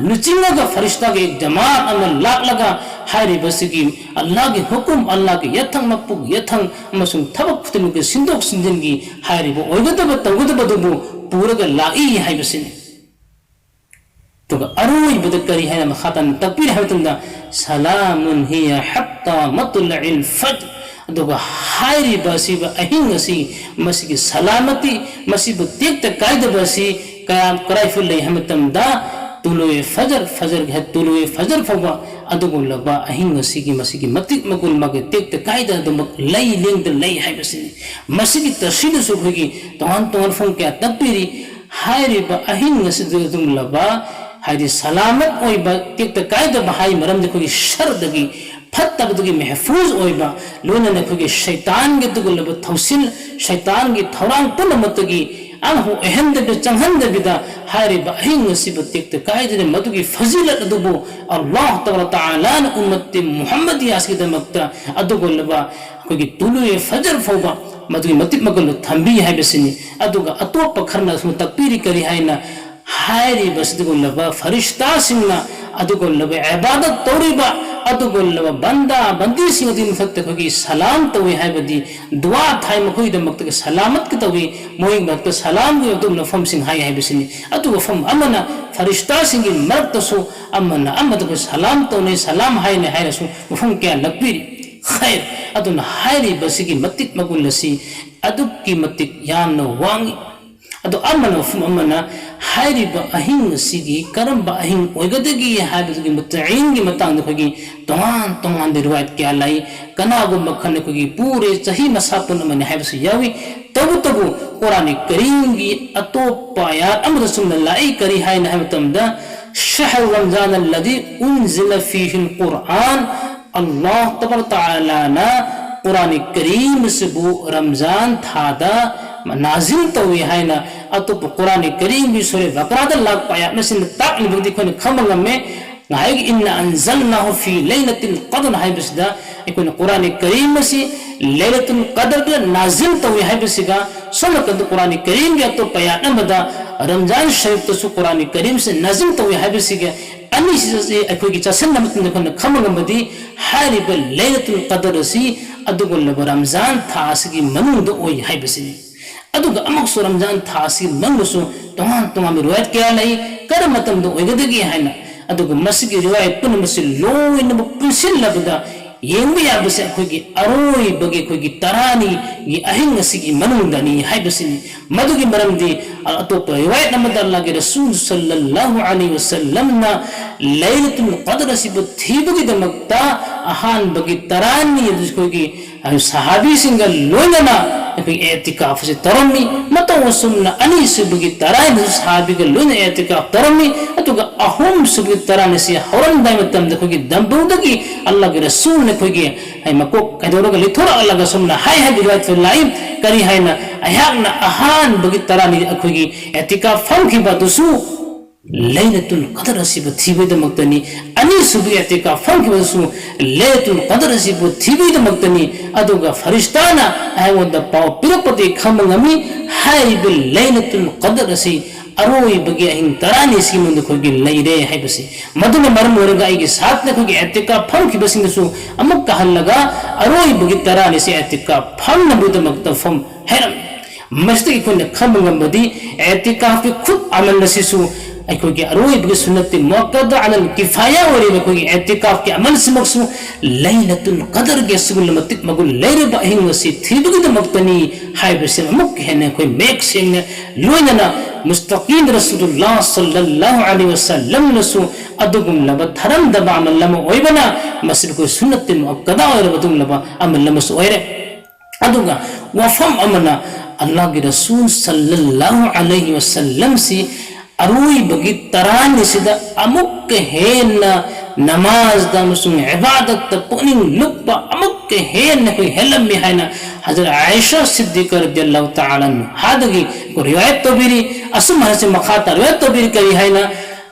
ꯂꯨꯆꯤꯡꯉꯒ ꯐꯔꯤꯁꯇꯥꯒꯤ ꯖꯃꯥꯠ ꯑꯃ ꯂꯥꯛꯂꯒ ꯍꯥꯏꯔꯤꯕꯁꯤꯒꯤ ꯑꯜꯂꯥꯍꯒꯤ ꯍꯨꯀꯨꯝ, ꯑꯜꯂꯥꯍꯒꯤ ꯌꯥꯊꯪ, ꯃꯄꯨꯒꯤ ꯌꯥꯊꯪ ꯑꯃꯁꯨꯡ ꯊꯕꯛ ꯈꯨꯗꯤꯡꯃꯛꯀꯤ ꯁꯤꯟꯗꯣꯛ ꯁꯤꯟꯖꯤꯟꯒꯤ ꯍꯥꯏꯔꯤꯕ ꯑꯣꯏꯒꯗꯕ ꯇꯧꯒꯗꯕꯗꯨꯕꯨ ꯄꯨꯔꯒ ꯂꯥꯛꯏ ꯍꯥꯏꯕꯁꯤꯅꯤ꯫ ꯑꯗꯨꯒ ꯑꯔꯣꯏꯕꯗ ꯀꯔꯤ ꯍꯥꯏꯅ ꯃꯈꯥ ꯇꯥꯅ ꯇꯥꯛꯄꯤꯔꯤ ꯍꯥꯏꯕ ꯃꯇꯝꯗ, "ꯁꯂꯥꯃꯨꯟ ꯍꯤꯌ ꯍꯠꯇꯥ ꯃꯠꯂꯥꯏꯜ ꯐꯖꯔ", ꯑꯗꯨꯒ ꯍꯥꯏꯔꯤꯕ ꯑꯁꯤꯕ ꯑꯍꯤꯡ ꯑꯁꯤ ꯃꯁꯤꯒꯤ ꯁꯂꯥꯃꯇꯤ, ꯃꯁꯤꯕꯨ ꯇꯦꯛꯇ ꯀꯥꯏꯗꯕ ꯑꯁꯤ ꯀꯌꯥꯝ ꯀꯗꯥꯏꯐꯥꯎ ꯂꯩ ꯍꯥꯏꯕ ꯃꯇꯝꯗ, ꯇꯨꯂꯨꯏ ꯐꯖꯔ, ꯐꯖꯔꯒꯤ ꯍꯦꯛ ꯇꯨꯂꯨꯏ ꯐꯖꯔ ꯐꯥꯎꯕ ꯑꯗꯨꯒꯨꯝꯂꯕ ꯑꯍꯤꯡ ꯑꯁꯤꯒꯤ ꯃꯁꯤꯒꯤ ꯃꯇꯤꯛ ꯃꯒꯨꯟ ꯃꯥꯒꯤ ꯇꯦꯛꯇ ꯀꯥꯏꯗꯅ ꯑꯗꯨꯃꯛ ꯂꯩ, ꯂꯦꯡꯗ ꯂꯩ ꯍꯥꯏꯕꯁꯤꯅꯤ꯫ ꯃꯁꯤꯒꯤ ꯇꯁꯤꯗꯁꯨ ꯑꯩꯈꯣꯏꯒꯤ ꯇꯣꯉꯥꯟ ꯇꯣꯉꯥꯟꯕ ꯐꯣꯡ ꯀꯌꯥ ꯇꯥꯛꯄꯤꯔꯤ꯫ ꯍꯥꯏꯔꯤꯕ ꯑꯍꯤꯡ ꯑꯁꯤꯗ ꯑꯗꯨꯒꯨꯝꯂꯕ ꯍꯥꯏꯗꯤ ꯁꯂꯥꯃꯠ ꯑꯣꯏꯕ, ꯇꯦꯛꯇ ꯀꯥꯏꯗꯕ ꯍꯥꯏ ꯃꯔꯝꯗꯤ ꯑꯩꯈꯣꯏꯒꯤ ꯁꯔꯗꯒꯤ, ꯐꯠꯇꯕꯗꯒꯤ ꯃꯦꯍꯐꯨꯖ ꯑꯣꯏꯕ, ꯂꯣꯏꯅꯅ ꯑꯩꯈꯣꯏꯒꯤ ꯁꯩꯇꯥꯟꯒꯤ ꯑꯗꯨꯒꯨꯝꯂꯕ ꯊꯧꯁꯤꯜ, ꯁꯩꯇꯥꯟꯒꯤ ꯊꯧꯔꯥꯡ ꯄꯨꯝꯅꯃꯛꯇꯒꯤ ꯑꯃꯐꯥꯎ ꯑꯣꯏꯍꯟꯗꯕ, ꯆꯪꯍꯟꯗꯕꯤꯗ ꯍꯥꯏꯔꯤꯕ ꯑꯍꯤꯡ ꯑꯁꯤꯕꯨ ꯇꯦꯛꯇ ꯀꯥꯏꯗꯅ ꯃꯗꯨꯒꯤ ꯐꯖꯤꯂꯠ ꯑꯗꯨꯕꯨ ꯑꯜꯂꯥꯍ ꯇꯕꯥꯔꯛ ꯇꯥꯂꯥꯅ ꯎꯝꯃꯠꯇꯤ ꯃꯨꯍꯝꯃꯗꯤꯌꯥꯁꯀꯤꯗꯃꯛꯇ ꯑꯗꯨꯒꯨꯝꯂꯕ ꯑꯩꯈꯣꯏꯒꯤ ꯇꯨꯂꯨꯏ ꯐꯖꯔ ꯐꯥꯎꯕ ꯃꯗꯨꯒꯤ ꯃꯇꯤꯛ ꯃꯒꯨꯟꯗꯨ ꯊꯝꯕꯤ ꯍꯥꯏꯕꯁꯤꯅꯤ꯫ ꯑꯗꯨꯒ ꯑꯇꯣꯞꯄ ꯈꯔꯅ ꯑꯁꯨꯝ ꯇꯥꯛꯄꯤꯔꯤ ꯀꯔꯤ ꯍꯥꯏꯅ, ꯍꯥꯏꯔꯤꯕ ꯑꯗꯨꯒꯨꯝꯂꯕ ꯐꯔꯤꯁꯇꯥꯁꯤꯡꯅ ꯑꯗꯨꯒꯨꯝꯂꯕ ꯏꯕꯥꯗꯠ ꯇꯧꯔꯤꯕ ꯑꯗꯨꯒꯨꯝꯂꯕ ꯕꯟꯗꯥ ꯕꯟꯗꯤꯁꯤꯡ ꯑꯗꯨꯒꯤ ꯃꯊꯛꯇ ꯑꯩꯈꯣꯏꯒꯤ ꯁꯂꯥꯝ ꯇꯧꯏ ꯍꯥꯏꯕꯗꯤ ꯗꯨꯋꯥ ꯊꯥꯏ, ꯃꯈꯣꯏꯒꯤꯗꯃꯛꯇ ꯁꯂꯥꯃꯠꯀ ꯇꯧꯏ, ꯃꯣꯏꯒꯤꯗꯃꯛꯇ ꯁꯂꯥꯝꯒꯤ ꯑꯗꯨꯒꯨꯝꯂꯕ ꯃꯐꯝꯁꯤꯡ ꯍꯥꯏ ꯍꯥꯏꯕꯁꯤꯅꯤ꯫ ꯑꯗꯨꯒ ꯃꯐꯝ ꯑꯃꯅ ꯐꯔꯤꯁꯇꯥꯁꯤꯡꯒꯤ ꯃꯔꯛꯇꯁꯨ ꯑꯃꯅ ꯑꯃꯗ ꯑꯩꯈꯣꯏ ꯁꯂꯥꯝ ꯇꯧꯅꯩ, ꯁꯂꯥꯝ ꯍꯥꯏꯅꯩ ꯍꯥꯏꯔꯁꯨ ꯃꯐꯝ ꯀꯌꯥ ꯂꯥꯛꯄꯤꯔꯤ꯫ ꯈꯩꯔ, ꯑꯗꯨꯅ ꯍꯥꯏꯔꯤꯕꯁꯤꯒꯤ ꯃꯇꯤꯛ ꯃꯒꯨꯟ ꯑꯁꯤ ꯑꯗꯨꯛꯀꯤ ꯃꯇꯤꯛ ꯌꯥꯝꯅ ꯋꯥꯡꯏ꯫ ꯑꯗꯣ ꯑꯃꯅ ꯃꯐꯝ ꯑꯃꯅ ꯍꯥꯏꯔꯤꯕ ꯑꯍꯤꯡ ꯑꯁꯤꯒꯤ ꯀꯔꯝꯕ ꯑꯍꯤꯡ ꯑꯣꯏꯒꯗꯒꯦ ꯍꯥꯏꯕꯗꯨꯒꯤ ꯃꯨꯇꯥꯏꯟꯒꯤ ꯃꯇꯥꯡꯗ ꯑꯩꯈꯣꯏꯒꯤ ꯇꯣꯉꯥꯟ ꯇꯣꯉꯥꯟꯕ ꯔꯤꯋꯥꯌꯠ ꯀꯌꯥ ꯂꯩ꯫ ꯀꯅꯥꯒꯨꯝꯕ ꯈꯔꯅ ꯑꯩꯈꯣꯏꯒꯤ ꯄꯨꯔꯦ ꯆꯍꯤ ꯃꯁꯥ ꯄꯨꯝꯅꯃꯛꯅꯤ ꯍꯥꯏꯕꯁꯨ ꯌꯥꯎꯏ꯫ ꯇꯧꯕꯇꯕꯨ ꯀꯨꯔꯥꯟ ꯀꯔꯤꯝꯒꯤ ꯑꯇꯣꯞꯄ ꯑꯥꯌꯥꯠ ꯑꯃꯗ ꯆꯨꯝꯅ ꯂꯥꯛꯏ꯫ ꯀꯔꯤ ꯍꯥꯏꯅ ꯍꯥꯏꯕ ꯃꯇꯝꯗ, "ꯁꯍꯔ ꯔꯝꯖꯥꯟ ꯑꯜꯂꯗꯤ ꯎꯟꯖꯤꯂ ꯐꯤꯍꯤꯜ ꯀꯨꯔꯥꯟ", ꯑꯜꯂꯥꯍ ꯇꯕꯥꯔꯛ ꯇꯥꯂꯥꯅ ꯀꯨꯔꯥꯟ ꯀꯔꯤꯝ ꯑꯁꯤꯕꯨ ꯔꯝꯖꯥꯟ ꯊꯥꯗ ꯅꯥꯖꯤꯜ ꯇꯧꯏ ꯍꯥꯏꯅ ꯑꯇꯣꯞꯄ ꯀꯨꯔꯥꯟ ꯀꯔꯤꯝꯒꯤ ꯁꯨꯔꯦ ꯕꯀꯔꯥꯗ ꯂꯥꯛꯄ ꯑꯥꯌꯥꯠ ꯑꯁꯤꯅ ꯇꯥꯛꯂꯤꯕꯗꯤ ꯑꯩꯈꯣꯏꯅ ꯈꯪꯕ ꯉꯝꯃꯦ꯫ ꯉꯁꯥꯏꯒꯤ "ꯏꯟꯅ ꯑꯟꯖꯜꯅꯥꯍꯨ ꯐꯤ ꯂꯩꯂꯇꯤꯜ ꯀꯗꯔ" ꯍꯥꯏꯕꯁꯤꯗ ꯑꯩꯈꯣꯏꯅ ꯀꯨꯔꯥꯟ ꯀꯔꯤꯝ ꯑꯁꯤ ꯂꯩꯂꯇꯨꯜ ꯀꯗꯔꯗ ꯅꯥꯖꯤꯜ ꯇꯧꯏ ꯍꯥꯏꯕꯁꯤꯒ, ꯁꯣꯝ ꯅꯥꯀꯟꯗ ꯀꯨꯔꯥꯟ ꯀꯔꯤꯝꯒꯤ ꯑꯇꯣꯞꯄ ꯑꯥꯌꯥꯠ ꯑꯃꯗ ꯔꯝꯖꯥꯟ ꯁꯔꯤꯐꯇꯁꯨ ꯀꯨꯔꯥꯟ ꯀꯔꯤꯝꯁꯤ ꯅꯥꯖꯤꯜ ꯇꯧꯏ ꯍꯥꯏꯕꯁꯤꯒ, ꯑꯅꯤꯁꯤ ꯑꯁꯤ ꯑꯩꯈꯣꯏꯒꯤ ꯆꯥꯁꯤꯟꯅꯕ ꯃꯇꯝꯗ ꯑꯩꯈꯣꯏꯅ ꯈꯪꯕ ꯉꯝꯕꯗꯤ, ꯍꯥꯏꯔꯤꯕ ꯂꯩꯂꯇꯨꯜ ꯀꯗꯔ ꯑꯁꯤ ꯑꯗꯨꯒꯨꯝꯂꯕ ꯔꯝꯖꯥꯟ ꯊꯥ ꯑꯁꯤꯒꯤ ꯃꯅꯨꯡꯗ ꯑꯣꯏ ꯍꯥꯏꯕꯁꯤꯅꯤ꯫ ꯑꯗꯨꯒ ꯑꯃꯨꯛꯁꯨ ꯔꯝꯖꯥꯟ ꯊꯥ ꯑꯁꯤꯒꯤ ꯃꯅꯨꯡꯗꯁꯨ ꯇꯣꯉꯥꯟ ꯇꯣꯉꯥꯟꯕ ꯔꯤꯋꯥꯌꯠ ꯀꯌꯥ ꯂꯩ꯫ ꯀꯔꯝꯕ ꯃꯇꯝꯗ ꯑꯣꯏꯒꯗꯒꯦ ꯍꯥꯏꯅ, ꯑꯗꯨꯒ ꯃꯁꯤꯒꯤ ꯔꯤꯋꯥꯌꯠ ꯄꯨꯝꯅꯃꯛꯁꯤ ꯂꯣꯏꯅꯃꯛ ꯄꯨꯟꯁꯤꯜꯂꯕꯗ ꯌꯦꯡꯕ ꯌꯥꯕꯁꯦ ꯑꯩꯈꯣꯏꯒꯤ ꯑꯔꯣꯏꯕꯒꯤ ꯑꯩꯈꯣꯏꯒꯤ ꯇꯔꯥꯅꯤꯒꯤ ꯑꯍꯤꯡ ꯑꯁꯤꯒꯤ ꯃꯅꯨꯡꯗꯅꯤ ꯍꯥꯏꯕꯁꯤꯅꯤ꯫ ꯃꯗꯨꯒꯤ ꯃꯔꯝꯗꯤ ꯑꯇꯣꯞꯄ ꯔꯤꯋꯥꯌꯠ ꯑꯃꯗ ꯑꯜꯂꯥꯍꯒꯤ ꯔꯁꯨꯜ ꯁꯜꯂꯜꯂꯥꯍꯨ ꯑꯂꯩꯍꯤ ꯋꯁꯜꯂꯝꯅ ꯂꯩꯂꯇꯨꯜ ꯀꯗꯔ ꯑꯁꯤꯕꯨ ꯊꯤꯕꯒꯤꯗꯃꯛꯇ ꯑꯍꯥꯟꯕꯒꯤ ꯇꯔꯥꯅꯤ ꯑꯗꯨ ꯑꯩꯈꯣꯏꯒꯤ ꯁꯍꯥꯕꯤꯁꯤꯡꯒ ꯂꯣꯏꯅꯅ ꯑꯩꯈꯣꯏ ꯑꯦꯇꯤꯀꯥꯐ ꯑꯁꯤ ꯇꯧꯔꯝꯃꯤ꯫ ꯃꯇꯧ ꯑꯁꯨꯝꯅ ꯑꯅꯤꯁꯨꯕꯒꯤ ꯇꯔꯥꯅꯤꯁꯨ ꯁꯍꯥꯕꯤꯒ ꯂꯣꯏꯅ ꯑꯦꯇꯤꯀꯥꯐ ꯇꯧꯔꯝꯃꯤ꯫ ꯑꯗꯨꯒ ꯑꯍꯨꯝꯁꯨꯕꯒꯤ ꯇꯔꯥꯅꯤꯁꯤ ꯍꯧꯔꯝꯗꯥꯏ ꯃꯇꯝꯗ ꯑꯩꯈꯣꯏꯒꯤ ꯗꯝꯕꯨꯗꯒꯤ ꯑꯜꯂꯥꯍꯒꯤ ꯔꯁꯨꯜꯅ ꯑꯩꯈꯣꯏꯒꯤ ꯍꯥꯏ ꯃꯀꯣꯛ ꯀꯩꯗꯧꯔꯒ ꯂꯩꯊꯣꯔꯛꯂꯒ ꯁꯨꯝꯅ ꯍꯥꯏ ꯍꯥꯏꯕ ꯔꯤꯋꯥꯌꯠꯇ ꯂꯥꯛꯏ꯫ ꯀꯔꯤ ꯍꯥꯏꯅ? ꯑꯩꯍꯥꯛꯅ ꯑꯍꯥꯟꯕꯒꯤ ꯇꯔꯥꯅꯤ ꯑꯩꯈꯣꯏꯒꯤ ꯑꯦꯇꯤꯀꯥꯐ ꯐꯝꯈꯤꯕ ꯑꯗꯨꯁꯨ ꯂꯩꯂꯇꯨꯜ ꯀꯗꯔ ꯑꯁꯤꯕꯨ ꯊꯤꯕꯒꯤꯗꯃꯛꯇꯅꯤ꯫ ꯑꯅꯤꯁꯨꯕꯒꯤ ꯑꯦꯇꯤꯀꯥꯐ ꯐꯝꯈꯤꯕꯗꯨꯁꯨ ꯂꯩꯂꯇꯨꯜ ꯀꯗꯔ ꯑꯁꯤꯕꯨ ꯊꯤꯕꯒꯤꯗꯃꯛꯇꯅꯤ꯫ ꯑꯗꯨꯒ ꯐꯔꯤꯁꯇꯥꯅ ꯑꯩꯉꯣꯟꯗ ꯄꯥꯎ ꯄꯤꯔꯛꯄꯗꯒꯤ ꯈꯪꯕ ꯉꯝꯃꯤ꯫ ꯍꯥꯏꯔꯤꯕ ꯂꯩꯂꯇꯨꯜ ꯀꯗꯔ ꯑꯁꯤ ꯑꯔꯣꯏꯕꯒꯤ ꯑꯍꯤꯡ ꯇꯔꯥꯅꯤꯁꯤꯒꯤ ꯃꯅꯨꯡꯗ ꯑꯩꯈꯣꯏꯒꯤ ꯂꯩꯔꯦ ꯍꯥꯏꯕꯁꯤ꯫ ꯃꯗꯨꯅ ꯃꯔꯝ ꯑꯣꯏꯔꯒ ꯑꯩꯒꯤ ꯁꯥꯊꯅ ꯑꯩꯈꯣꯏꯒꯤ ꯑꯦꯇꯤꯀꯥꯐ ꯐꯝꯈꯤꯕꯁꯤꯡꯗꯁꯨ ꯑꯃꯨꯛꯀ ꯍꯜꯂꯒ ꯑꯔꯣꯏꯕꯒꯤ ꯇꯔꯥꯅꯤꯁꯤ ꯑꯦꯇꯤꯀꯥꯐ ꯐꯝꯅꯕꯒꯤꯗꯃꯛꯇ ꯐꯝ ꯍꯥꯏꯔꯝꯃꯤ꯫ ꯃꯁꯤꯗꯒꯤ ꯑꯩꯈꯣꯏꯅ ꯈꯪꯕ ꯉꯝꯕꯗꯤ ꯑꯦꯇꯤꯀꯥꯐꯀꯤ ꯈꯨꯠ ꯑꯃꯜ ꯑꯁꯤꯁꯨ ꯑꯩꯈꯣꯏꯒꯤ ꯑꯔꯣꯏꯕꯒꯤ ꯁꯨꯟꯅꯠꯇꯤ ꯃꯨꯑꯛꯀꯗ ꯑꯂꯜ ꯀꯤꯐꯥꯌꯥ ꯑꯣꯏꯔꯤꯕ ꯑꯩꯈꯣꯏꯒꯤ ꯑꯦꯇꯤꯀꯥꯐꯀꯤ ꯑꯃꯜꯁꯤꯃꯛꯁꯨ ꯂꯩꯂꯇꯨꯜ ꯀꯗꯔꯒꯤ ꯑꯁꯤꯒꯨꯝꯕ ꯃꯇꯤꯛ ꯃꯒꯨꯟ ꯂꯩꯔꯕ ꯑꯍꯤꯡ ꯑꯁꯤ ꯊꯤꯕꯒꯤꯗꯃꯛꯇꯅꯤ ꯍꯥꯏꯕꯁꯤ ꯑꯃꯨꯛ ꯍꯦꯟꯅ ꯑꯩꯈꯣꯏ ꯃꯌꯦꯛ ꯁꯦꯡꯅ ꯂꯣꯏꯅꯅ ꯃꯨꯁꯇꯥꯀꯤꯝ ꯔꯁꯨꯂꯨꯜꯂꯥꯍ ꯁꯜꯂꯜꯂꯥꯍꯨ ꯑꯂꯩꯍꯤ ꯋꯁꯜꯂꯝꯅꯁꯨ ꯑꯗꯨꯒꯨꯝꯂꯕ ꯊꯔꯝꯗꯕ ꯑꯃꯜ ꯑꯃ ꯑꯣꯏꯕꯅ ꯃꯁꯤ ꯑꯩꯈꯣꯏ ꯁꯨꯟꯅꯠꯇꯤ ꯃꯨꯑꯛꯀꯗ ꯑꯣꯏꯔꯕ ꯑꯗꯨꯒꯨꯝꯂꯕ ꯑꯃꯜ ꯑꯃꯁꯨ ꯑꯣꯏꯔꯦ꯫ ꯑꯗꯨꯒ ꯋꯥꯐꯝ ꯑꯃꯅ ꯑꯜꯂꯥꯍꯒꯤ ꯔꯁꯨꯜ ꯁꯜꯂꯜꯂꯥꯍꯨ ꯑꯂꯩꯍꯤ ꯋꯁꯜꯂꯝꯁꯤ ꯑꯔꯣꯏꯕꯒꯤ ꯇꯔꯥꯅꯤꯁꯤꯗ ꯑꯃꯨꯛꯀ ꯍꯦꯟꯅ ꯅꯃꯥꯖꯗ ꯑꯃꯁꯨꯡ ꯏꯕꯥꯗꯠꯇ ꯄꯨꯛꯅꯤꯡ ꯂꯨꯞꯄ ꯑꯃꯨꯛꯀ ꯍꯦꯟꯅ ꯑꯩꯈꯣꯏ ꯍꯦꯜꯂꯝꯃꯤ ꯍꯥꯏꯅ ꯍꯖꯔꯠ ꯑꯥꯏꯁꯥ ꯁꯤꯗꯤꯀꯥ ꯔꯗꯤꯌꯜꯂꯥꯍꯨ ꯇꯥꯂꯥ ꯑꯟꯍꯥꯗꯒꯤ ꯑꯩꯈꯣꯏ ꯔꯤꯋꯥꯌꯠ ꯇꯧꯕꯤꯔꯤ꯫ ꯑꯁꯨꯝ ꯍꯥꯏꯁꯦ ꯃꯈꯥ ꯇꯥ ꯔꯤꯋꯥꯌꯠ ꯇꯧꯕꯤꯔꯤ꯫ ꯀꯔꯤ ꯍꯥꯏꯅ?